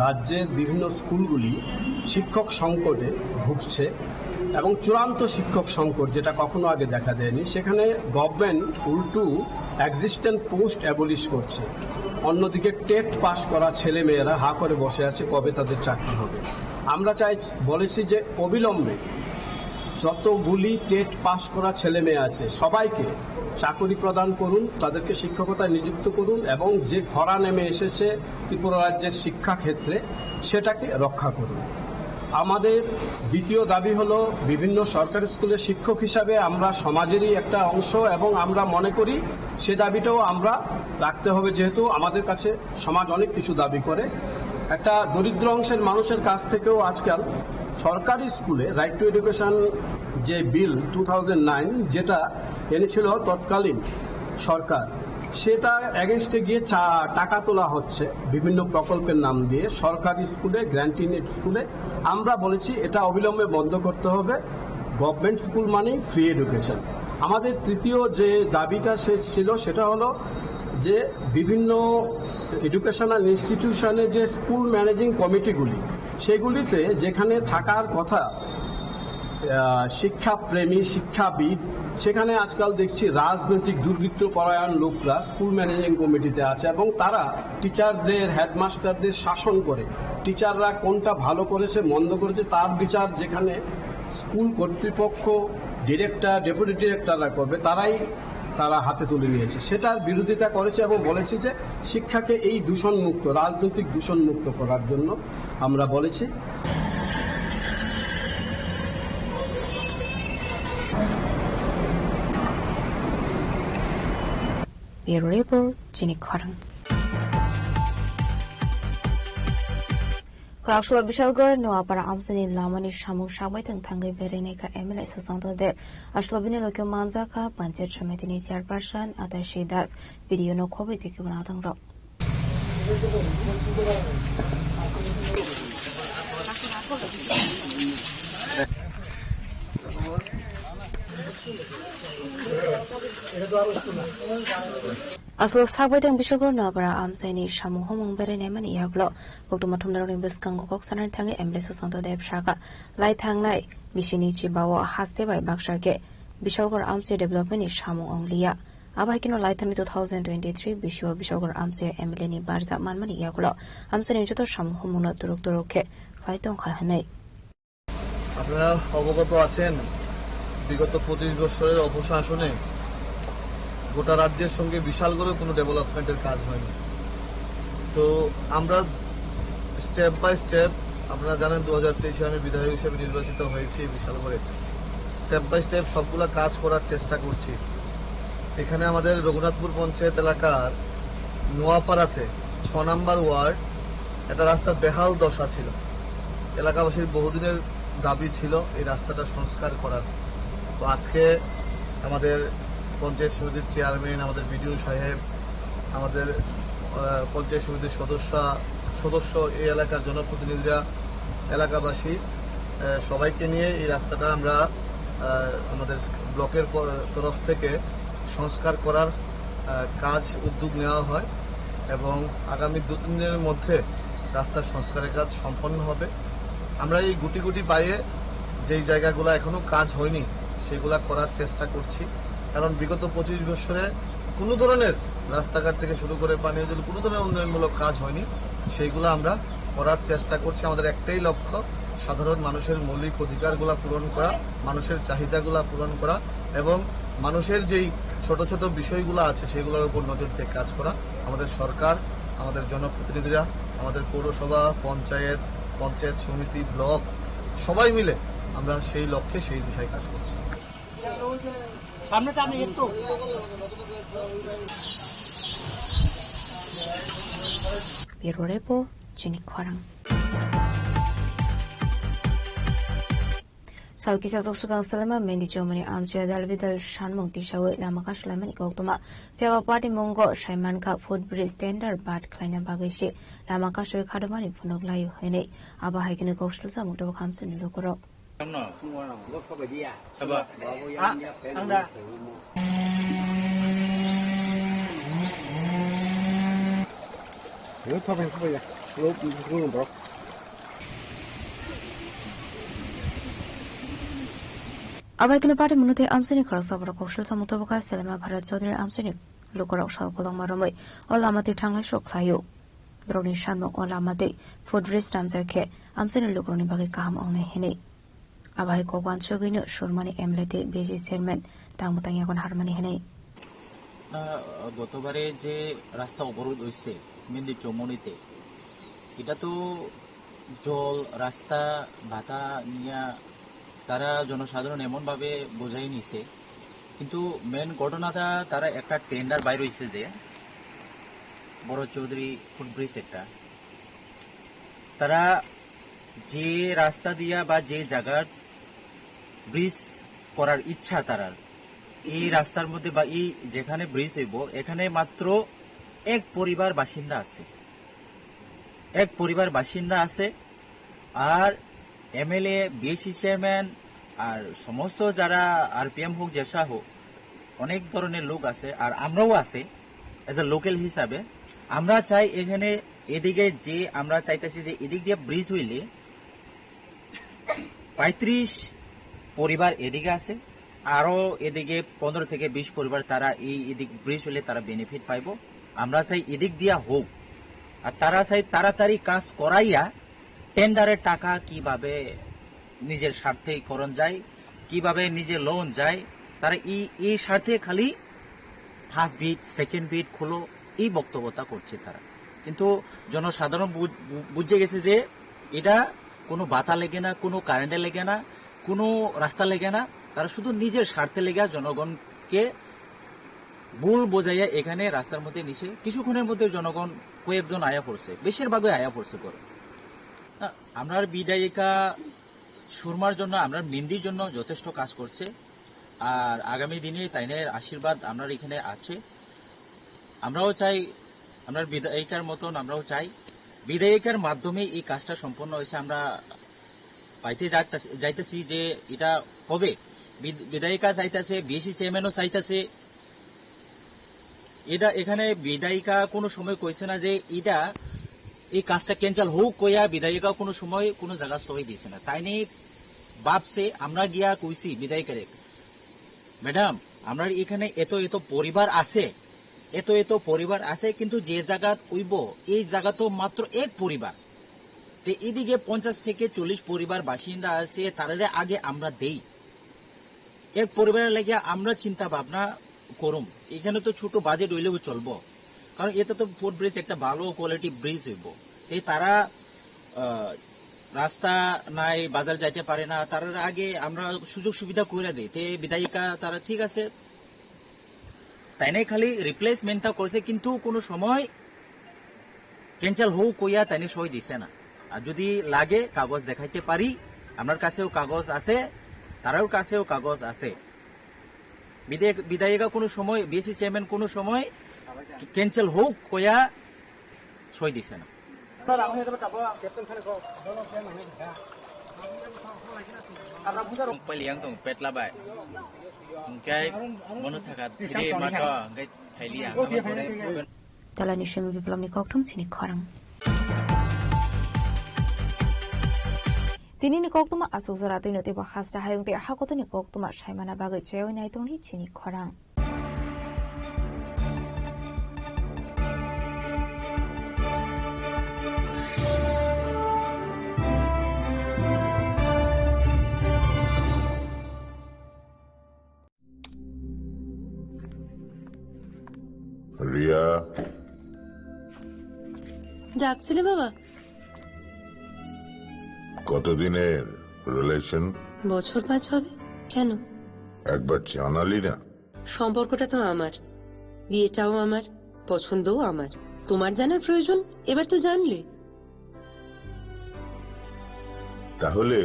রাজ্যের বিভিন্ন স্কুলগুলি শিক্ষক সংকটে ভুগছে এবং চূড়ান্ত শিক্ষক সংকট, যেটা কখনো আগে দেখা দেয়নি, সেখানে গভর্নমেন্ট উল্টু এক্সিস্টেন্ট পোস্ট অ্যাবলিশ করছে। অন্যদিকে টেট পাস করা ছেলে মেয়েরা হা করে বসে আছে, কবে তাদের চাকরি হবে। আমরা চাই, বলেছি যে অবিলম্বে যতগুলি টেট পাস করা ছেলে মেয়ে আছে, সবাইকে চাকরি প্রদান করুন, তাদেরকে শিক্ষকতায় নিযুক্ত করুন এবং যে খরা নেমে এসেছে ত্রিপুরা রাজ্যের শিক্ষাক্ষেত্রে, সেটাকে রক্ষা করুন। আমাদের দ্বিতীয় দাবি হলো, বিভিন্ন সরকারি স্কুলের শিক্ষক হিসাবে আমরা সমাজেরই একটা অংশ এবং আমরা মনে করি সে দাবিটাও আমরা রাখতে হবে, যেহেতু আমাদের কাছে সমাজ অনেক কিছু দাবি করে। একটা দরিদ্র অংশের মানুষের কাছ থেকেও আজকাল সরকারি স্কুলে রাইট টু এডুকেশন যে বিল টু থাউজেন্ড নাইন, যেটা এনেছিল তৎকালীন সরকার, সেটা এগেনস্টে গিয়ে চা-, টাকা তোলা হচ্ছে বিভিন্ন প্রকল্পের নাম দিয়ে সরকারি স্কুলে, গ্র্যান্ট ইন এইড স্কুলে। আমরা বলেছি এটা অবিলম্বে বন্ধ করতে হবে। গভর্নমেন্ট স্কুল মানেই ফ্রি এডুকেশন। আমাদের তৃতীয় যে দাবিটা সে ছিল, সেটা হলো যে বিভিন্ন এডুকেশনাল ইনস্টিটিউশনে যে স্কুল ম্যানেজিং কমিটিগুলি, সেগুলিতে যেখানে থাকার কথা, আহ, শিক্ষাপ্রেমী, শিক্ষাবিদ, সেখানে আজকাল দেখছি রাজনৈতিক দুর্বৃত্ত পরায়ণ লোকরা স্কুল ম্যানেজিং কমিটিতে আছে এবং তারা টিচারদের, হেডমাস্টারদের শাসন করে। টিচাররা কোনটা ভালো করেছে, মন্দ করেছে, তার বিচার যেখানে স্কুল কর্তৃপক্ষ, ডিরেক্টর, ডেপুটি ডিরেক্টররা করবে, তারাই তারা হাতে তুলে নিয়েছে, সেটার বিরোধিতা করেছে এবং বলেছে যে শিক্ষাকে এই দূষণমুক্ত, রাজনৈতিক দূষণমুক্ত করার জন্য আমরা বলেছি। Bureau Report, Chini Khorang. Kwraksalo Bishalgarh Noapara amchaini lamani samung sakbai thang thangwi berainai kha M L A Sushanta Deb. Aswlo bini logi manjak kha Panchayat Samitini Chairperson Adashi Das, B D O no khobwi tei kibuna adongrok. Aswk sakbai tang Bishalgarh Noapara amchaini samung humung berainai mani yagulo koktwma thumnarokni bwskango kok sanani thangwi M L A Sushanta Deb sakha, lai thangnai bisini chibao haste bai baksa khe Bishalgarh amchai development ni samung ong liya. Abo hai kheno lai thangni two thousand twenty-three bisio Bishalgarh amchai M L A ni barjak manmani yagulo amchaini joto samung humungno turuk turuk khe khlai tongkha hwnwi. আপনারা অবগত আছেন, বিগত পঁচিশ বছরের অপশাসনে গোটা রাজ্যের সঙ্গে বিশালগড়ে কোনো ডেভেলপমেন্টের কাজ হয়নি। তো আমরা স্টেপ বাই স্টেপ, আপনারা জানেন, দু হাজার তেইশে আমি বিধায়ক হিসেবে নির্বাচিত হয়েছি বিশালগড়ে। স্টেপ বাই স্টেপ সবগুলা কাজ করার চেষ্টা করছি। এখানে আমাদের রঘুনাথপুর পঞ্চায়েত এলাকার নোয়াপাড়াতে ছ নম্বর ওয়ার্ড, একটা রাস্তা বেহাল দশা ছিল। এলাকাবাসীর বহুদিনের দাবি ছিল এই রাস্তাটা সংস্কার করার। তো আজকে আমাদের পঞ্চায়েত সমিতির চেয়ারম্যান, আমাদের বিডিও সাহেব, আমাদের, আহ, পঞ্চায়েত সমিতির সদস্য, সদস্য, এই এলাকার জনপ্রতিনিধিরা, এলাকাবাসী, আহ, সবাইকে নিয়ে এই রাস্তাটা আমরা, আহ, আমাদের ব্লকের প-, তরফ থেকে সংস্কার করার, আহ, কাজ উদ্যোগ নেওয়া হয় এবং আগামী দু তিন দিনের মধ্যে রাস্তার সংস্কারের কাজ সম্পন্ন হবে। আমরা এই গুটি গুটি পায়ে যেই জায়গাগুলো এখনো কাজ হয়নি, সেগুলা করার চেষ্টা করছি, কারণ বিগত পঁচিশ বছরে কোনো ধরনের রাস্তাঘাট থেকে শুরু করে পানীয় জল কোনো ধরনের উন্নয়নমূলক কাজ হয়নি, সেইগুলো আমরা করার চেষ্টা করছি। আমাদের একটাই লক্ষ্য, সাধারণ মানুষের মৌলিক অধিকারগুলা পূরণ করা, মানুষের চাহিদাগুলা পূরণ করা এবং মানুষের যেই ছোট ছোট বিষয়গুলো আছে সেগুলোর উপর নজর দিয়ে কাজ করা। আমাদের সরকার, আমাদের জনপ্রতিনিধিরা, আমাদের পৌরসভা, পঞ্চায়েত, পঞ্চায়েত সমিতি, ব্লক, সবাই মিলে আমরা সেই লক্ষ্যে, সেই দিশায় কাজ করছি। সামনে টানে একটু। Bureau Report, Chini Khorang. Sal kisa sok swkang salema Mendi Chomoni amchoi dal bidal sanmung tisawi lama kasulaimani koktwma. Phiya ba party mungo saimankha footbridge tender bat khlaina bagwi se lama kasui khadomani phunuk laio hinwi. Abo hai kheno kok salsa mukdabo khamsani lukurok. Ang da. Abai keno party munute amsini khoroksa borok koksil samung toboka selema Bharat Chaudhary amsini lukurok sal kolokma romwi o lama twi thanglai sok khlaio. Borokni sanmung o lama twi footbridge ramjak khe amsini lukurokni bagwi kaham wngnai hinwi. Abo hai kok uansugwino Surmani M L A tei B J chairman tangbo tangya gon harmani hinwi. আহ, গতবারে যে রাস্তা অবরোধ হয়েছে মেন্দি চৌমনিতে, এটা তো জল, রাস্তা, ভাতা নিয়ে তারা জনসাধারণ এমনভাবে বোঝাই নিছে, কিন্তু মেন ঘটনাটা তারা একটা টেন্ডার বাইর হয়েছে যে বড় চৌধুরী ফুটব্রিজ একটা, তারা যে রাস্তা দিয়া বা যে জায়গার ব্রিজ করার ইচ্ছা তারার, এই রাস্তার মধ্যে বা এই যেখানে ব্রিজ হইব, এখানে মাত্র এক পরিবার বাসিন্দা আছে, এক পরিবার বাসিন্দা আছে। আর এমএলএ, বিএসি চেয়ারম্যান আর সমস্ত যারা আরপিএম হোক, যেসা হোক, অনেক ধরনের লোক আছে, আর আমরাও আছে এজ এ লোকাল হিসাবে। আমরা চাই এখানে এদিকে যে আমরা চাইতেছি যে এদিক দিয়ে ব্রিজ হইলে পঁয়ত্রিশ পরিবার এদিকে আছে, আরো এদিকে পনেরো থেকে বিশ পরিবার তারা এই এদিক ব্রিজ হইলে তারা বেনিফিট পাইবো। আমরা চাই এদিক দিয়া হোক, আর তারা চাই তাড়াতাড়ি কাজ করাইয়া টেন্ডারের টাকা কিভাবে নিজের স্বার্থে করণ যায়, কিভাবে নিজে লোন যায়, তারা এই, এই স্বার্থে খালি ফার্স্ট বিট, সেকেন্ড বিট খোলো, এই বক্তব্যটা করছে তারা। কিন্তু জনসাধারণ বুঝ-, বু-, বুঝে গেছে যে এটা কোনো বাতা লেগে না, কোনো কারেন্টে লেগে না, কোনো রাস্তা লেগে না, তারা শুধু নিজের স্বার্থে লেগে জনগণকে ভুল বোঝাইয়া এখানে রাস্তার মধ্যে নিচে কিছুক্ষণের মধ্যে জনগণ কয়েকজন আয়া পড়ছে, বেশিরভাগই আয়া পড়ছে করে। না, আমরার বিধায়িকা সুরমার জন্য, আমরার মেন্দির জন্য যথেষ্ট কাজ করছে। আর আগামী দিনে তাইনের আশীর্বাদ আমরার এখানে আছে। আমরাও চাই, আমরার বিধায়িকার মতন আমরাও চাই। বিধায়িকার মাধ্যমে এই কাজটা সম্পন্ন হয়েছে, আমরা পাইতে যাইতাছি, যাইতাছি যে এটা হবে। বিধ-, বিধায়িকা চাইতাছে, বিএসি চেয়ারম্যানও চাইতাছে। এটা এখানে বিধায়িকা কোনো সময় কইছে না যে এটা, এই কাজটা ক্যান্সেল হোক কইয়া বিধায়িকা কোনো সময় কোনো জায়গা সই দিছে না। তাইনি ভাবছে, আমরা গিয়া কইছি বিধায়িকারে, "ম্যাডাম, আমরা এখানে এত এত পরিবার আছে, এত এত পরিবার আছে, কিন্তু যে জায়গা অইব, এই জায়গা তো মাত্র এক পরিবার। তো এদিকে পঞ্চাশ থেকে চল্লিশ পরিবার বাসিন্দা আছে, তারারে আগে আমরা দেই।" এক পরিবারের লাগিয়া আমরা চিন্তা ভাবনা করুম। এখানে তো ছোট বাজেট হইলেও চলবো, কারণ এটা তো ফুটব্রিজ একটা ভালো কোয়ালিটি ব্রিজ হইব। এই তারা, আহ, রাস্তা নাই, বাজার যাইতে পারে না, তার আগে আমরা সুযোগ সুবিধা করে দেই। তে বিধায়িকা তারা ঠিক আছে, তাই নাই খালি রিপ্লেসমেন্টটা করছে, কিন্তু কোনো সময় ক্যান্সেল হোক কইয়া তাই নাই সই দিছে না। আর যদি লাগে কাগজ দেখাইতে পারি, আপনার কাছেও কাগজ আছে, তারাও কাছেও কাগজ আছে। বিধায়ক, বিধায়িকা কোনো সময়, বিএসসি চেয়ারম্যান কোনো সময় ক্যান্সেল হোক কয়া সই দিছে না। Paliang tong petla bai. Hingke bono saka thiri mato, hingke thailiya. Talani simi biplomni kokthum sini khorang. Tinini koktuma asuk jora twino teibo hasta hayung tei hakotoni koktuma saimana bagwi chaywi naitongni chini khorang. Riya. ডাকছিলে বাবা? কতদিনের রিলেশন? বছর পাঁচ হবে। কেন? একবার জানালি না। সম্পর্কটা তো আমার, বিয়েটাও আমার, পছন্দও আমার। তোমার জানার প্রয়োজন, এবার তো জানলে। তাহলে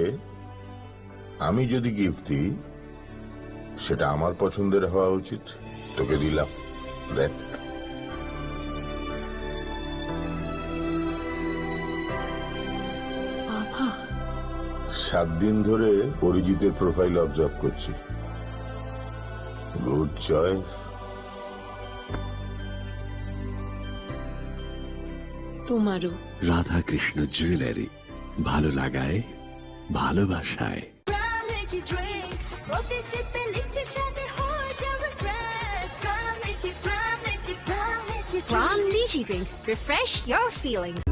আমি যদি গিফট দিই, সেটা আমার পছন্দের হওয়া উচিত। তোকে দিলাম, দেখ। বাবা। সাত দিন ধরে অরিজিতের প্রোফাইল অবজার্ভ করছি। Good choice. তোমারও। রাধাকৃষ্ণ জুয়েলারি, ভালো লাগায়, ভালোবাসায়। Energy drink. প্রতি সিপে লিচি স্বাদে হয়ে যাবে fresh. Pram Lychee, Pram Lychee, Pram Lychee, Pram Lychee drink. Refresh your feelings.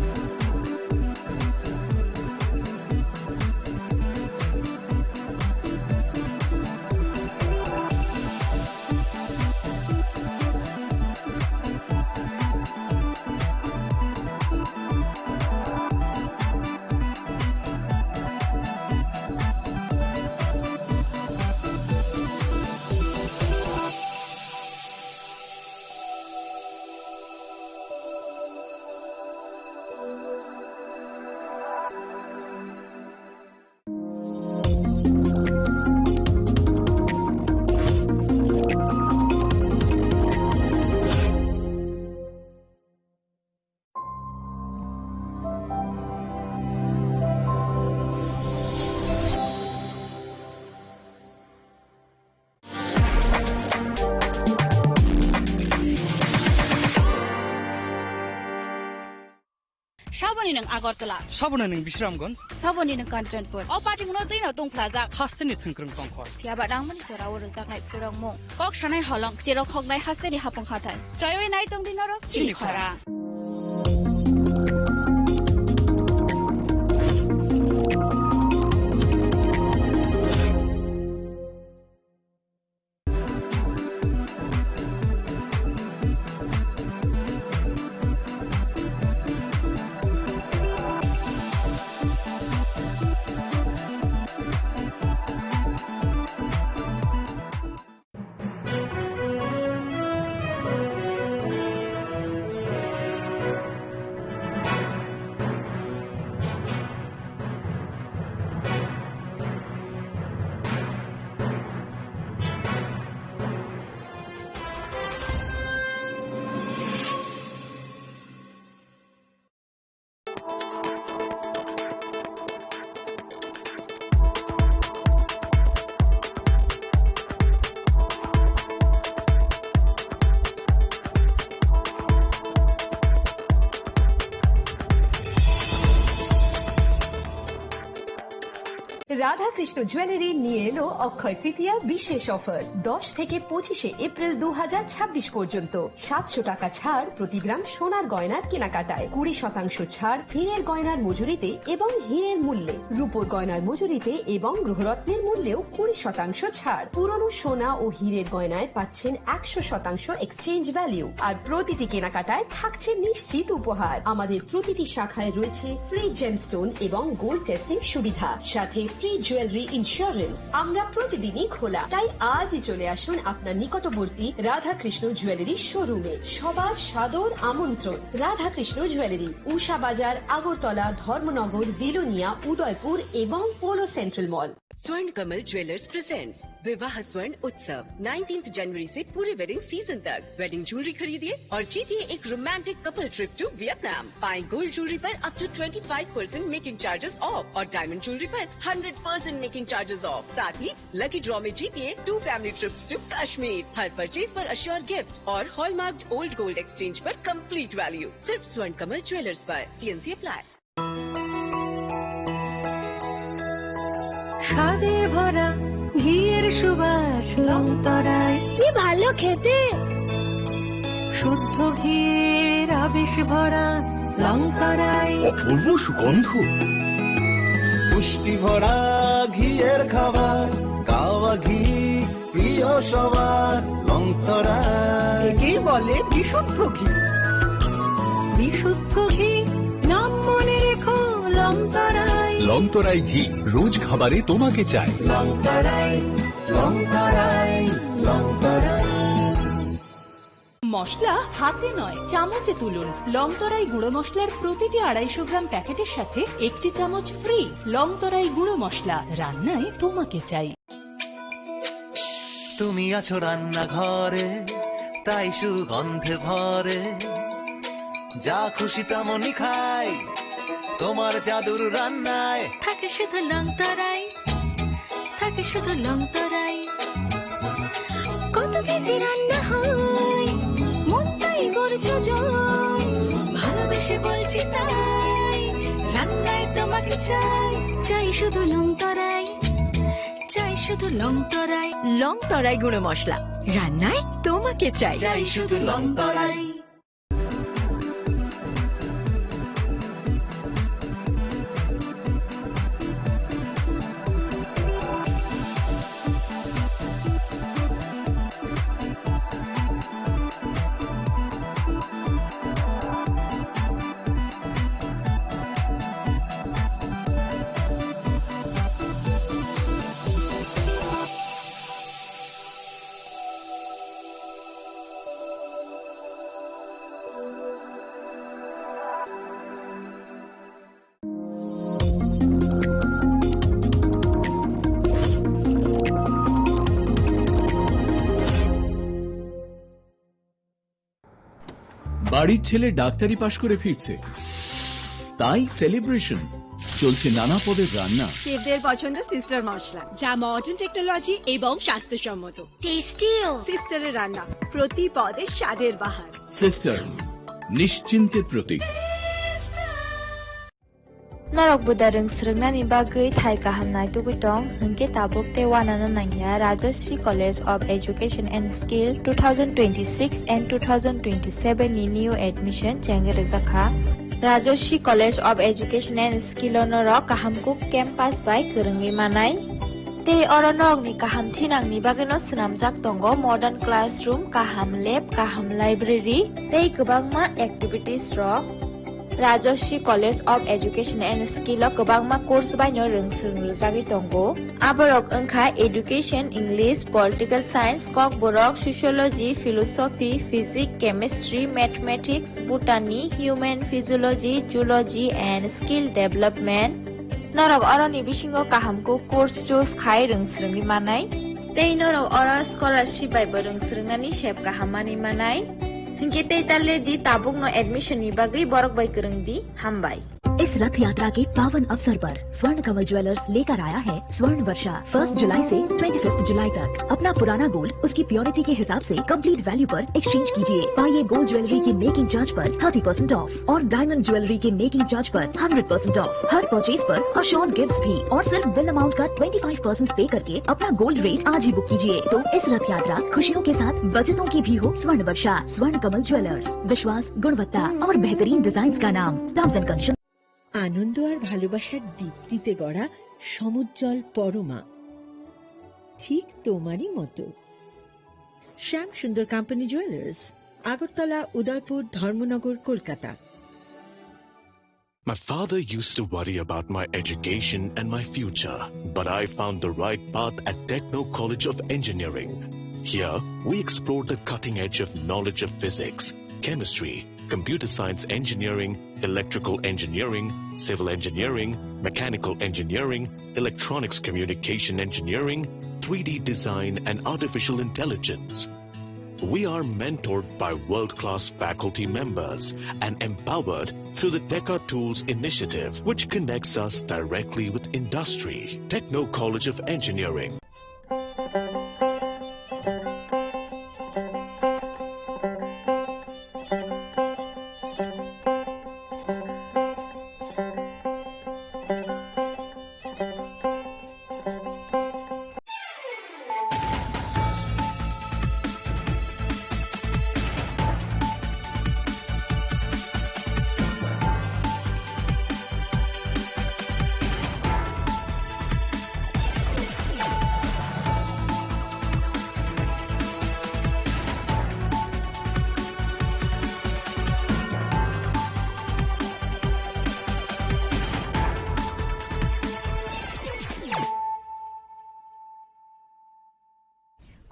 Saboni nwng Agartala. Saboni nwng Bisramganj. Saboni nwng Kanchanpur. O party muno twi no tongphlajak. Hasteni thwngkwrwng tongkhor. Phiya ba rangmani jora o rwjaknai phurokmung. Kok sanai holong, chirok hoknai hasteni hapung hathai. Chayoi nai tong di norok chini khorang. Radhakrishna jewellery নিয়ে এলো অক্ষয় তৃতীয়া বিশেষ অফার। দশ থেকে পঁচিশে এপ্রিল দু হাজার ছাব্বিশ পর্যন্ত সাতশো টাকা ছাড় প্রতি গ্রাম সোনার গয়নার কেনাকাটায়, কুড়ি শতাংশ ছাড় হীরের গয়নার মজুরিতে এবং হীরের মূল্যে, রূপোর গয়নার মজুরিতে এবং গ্রহরত্নের মূল্যেও কুড়ি শতাংশ ছাড়। পুরনো সোনা ও হীরের গয়নায় পাচ্ছেন একশো শতাংশ এক্সচেঞ্জ ভ্যালু। আর প্রতিটি কেনাকাটায় থাকছে নিশ্চিত উপহার। আমাদের প্রতিটি শাখায় রয়েছে ফ্রি জেমস্টোন এবং গোল্ড টেস্টিং সুবিধা, সাথে ফ্রি জুয়েলারি ইন্স্যুরেন্স, আমরা প্রতিদিনই খোলা, তাই আজই চলে আসুন আপনার নিকটবর্তী রাধাকৃষ্ণ জুয়েলারি শোরুমে। সবার সাদর আমন্ত্রণ। রাধাকৃষ্ণ জুয়েলারি, উষা বাজার, আগরতলা, ধর্মনগর, বিলোনিয়া, উদয়পুর এবং polo central mall. Swarn Kamal Jewellers presents Vivah Swarn Utsav, nineteenth जनवरी से पूरे वेडिंग सीजन तक। वेडिंग ज्वेलरी खरीदिए और जीतिए एक romantic couple trip to Vietnam. पाएं गोल्ड ज्वेलरी पर up to twenty five percent making charges off और डायमंड ज्वेलरी पर hundred percent making charges off. साथ ही लकी ड्रॉ में जीतिए two family trips to Kashmir. हर परचेज पर अश्योर गिफ्ट और हॉलमार्क्ड ओल्ड गोल्ड एक्सचेंज पर कंप्लीट वैल्यू। सिर्फ स्वर्ण कमल ज्वेलर्स पर। TNC apply. স্বাদে ভরা ঘিয়ের সুবাস লংতরাই। কি ভালো খেতে। শুদ্ধ ঘিয়ের আবেশ ভরা লংতরাই। অপূর্ব সুগন্ধ। পুষ্টি ভরা ঘিয়ের খাবার, গাওয়া ঘি প্রিয় সবার, লংতরাই। একেই বলে বিশুদ্ধ ঘি। বিশুদ্ধ ঘি, নাম মনে রেখো, লংতরাই। লংতরাই ঘি, রোজ খাবারে তোমাকে চাই। লংতরাই, লংতরাই, লংতরাই। মশলা হাতে নয়, চামচে তুলুন। লংতরাই গুঁড়ো মশলার প্রতিটি আড়াইশো গ্রাম প্যাকেটের সাথে একটি চামচ ফ্রি। লংতরাই গুঁড়ো মশলা, রান্নায় তোমাকে চাই। তুমি আছো রান্নাঘরে, তাই সুগন্ধে ভরে। যা খুশি তেমনই খাই, তোমার জাদুর রান্নায়। থাকে শুধু লংতরাই, থাকে শুধু লংতরাই। কত কেজি রান্না হয়, মনটাই করছো জয়। ভালোবেসে বলছি তাই, রান্নায় তোমাকে চাই। চাই শুধু লংতরাই, চাই শুধু লংতরাই। লংতরাই গুঁড়ো মশলা, রান্নায় তোমাকে চাই। চাই শুধু লংতরাই। বাড়ির ছেলে ডাক্তারি পাশ করে ফিরছে, তাই সেলিব্রেশন। চলছে নানা পদের রান্না। শেফদের পছন্দ সিস্টার মশলা, যা মডার্ন টেকনোলজি এবং স্বাস্থ্যসম্মত। টেস্টিও। সিস্টারের রান্না, প্রতি পদে স্বাদের বাহার। সিস্টার, নিশ্চিন্তের প্রতীক। Norok buda rwng swrwngnani bagwi thai kaham naitugwi tong, hwnkhe tabuk tei uanano nangya Rajashree College of Education and Skill two thousand twenty-six and two thousand twenty-seven ni new admission chengwi rwjakha. Rajashree College of Education and Skill o norok kaham kuk campus bai kwrwngwi manai. Tei oro norokni kaham thinangni bagwino swnamjak tongo modern classroom, kaham lab, kaham library tei kwbangma activities rok. Rajashree College of Education and Skill o kwbangma course baino rwng swrwng rwjagwi tongo. Aborok wngkha Education, English, Political Science, Kokborok, Sociology, Philosophy, Physics, Chemistry, Mathematics, Botany, Human Physiology, Zoology and Skill Development. Norok oroni bisingo kaham kuk course choose khai rwng swrwngwi manai. Tei norok oro scholarship bai bo rwng swrwngnani sep kaham manwi manai. Hinkhe tei ta le di tabukno admission ni bagwi borok bai kwrwng di. Hambai. इस रथ यात्रा के पावन अवसर पर स्वर्ण कमल ज्वेलर्स लेकर आया है स्वर्ण वर्षा। फर्स्ट जुलाई से ट्वेंटी फिफ्थ जुलाई तक अपना पुराना गोल्ड उसकी प्योरिटी के हिसाब से कंप्लीट वैल्यू पर एक्सचेंज कीजिए। पाइए गोल्ड ज्वेलरी की मेकिंग चार्ज पर थर्टी परसेंट ऑफ और डायमंड ज्वेलरी की मेकिंग चार्ज पर hundred percent of. Her purchase पर अश्योर्ड गिफ्ट्स भी और सिर्फ बिल अमाउंट का ट्वेंटी फ़ाइव परसेंट पे करके अपना गोल्ड रेट आज ही बुक कीजिए। तो इस रथ यात्रा खुशियों के साथ बचतों की भी हो। स्वर्ण वर्षा, स्वर्ण कमल ज्वेलर्स, विश्वास, गुणवत्ता और बेहतरीन डिजाइन का नाम। Terms and condition. আনন্দ আর ভালোবাসার দীপ্তিতে গড়া সমুজ্জ্বল পরমা, ঠিক তোমারই মতো। শ্যাম সুন্দর কোম্পানি জুয়েলার্স, আগরতলা, উদয়পুর, ধর্মনগর, Kolkata. My father used to worry about my education and my future, but I found the right path at Techno College of Engineering. Here, we explore the cutting edge of knowledge of physics, chemistry, computer science engineering, electrical engineering, civil engineering, mechanical engineering, electronics communication engineering, three D design, and artificial intelligence. We are mentored by world-class faculty members and empowered through the Deca Tools initiative, which connects us directly with industry. Techno College of Engineering.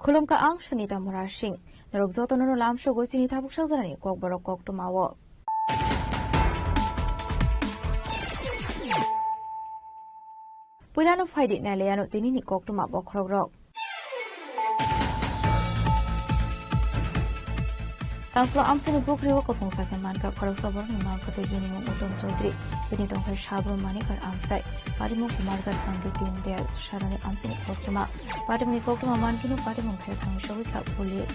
Khulumkha ang Sunita Murasing. Norok jotono no lamsogo chini tabuk sajorani kokborok koktwmao. Puilano phaidi nailaiano tinini koktwma bokhorokrok. Tangslo amchaini pukhrio kophong sakhe mankha khoroksa borokni mankha tei bini mung Uttom Chaudhary, bini tongthai Sabro Manikar amchai, parimung Kumarghat Pandit Deendayal Sarani amchaini koktwma. Parimungni koktwma mankheno parimung khe thangwi sogwi kha police.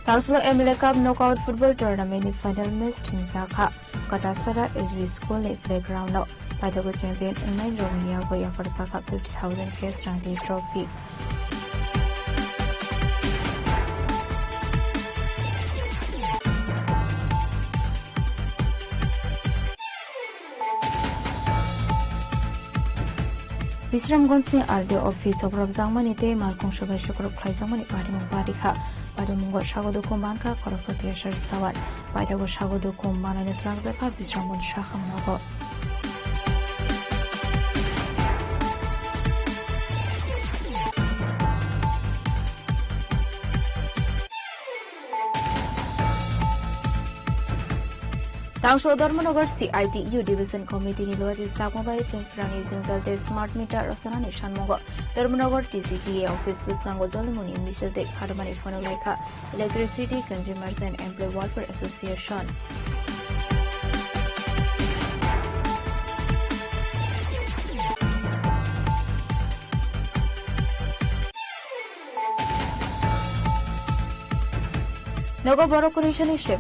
Tangslo M L A Cup Knockout Football Tournament ni final match thwngjakha Katasara S B School ni playground o. Paithago champion wngnai rokni yago yapharjakha fifty thousand cash rang tei trophy. Bisramganj ni R D O office o borokjakmani tei malkhung subai sukruk khlaijakmani parimung barikha. Parimungo sago dukhu mankha khoroksa Tiyasar Sawan. Paithago sago dukhu manwino twlangjakha Bisramganj sakham nogo. Tangslo Dharmanagar C I T U Division Committee ni logi sakma bai chwng phrangni jwngjal tei smart meter rwchanani sanmungo Dharmanagar T C T A office bwskango jolimuni misil tei kharmani phano laikha Electricity Consumers and Employee Welfare Association. Nogo borok kuni sani se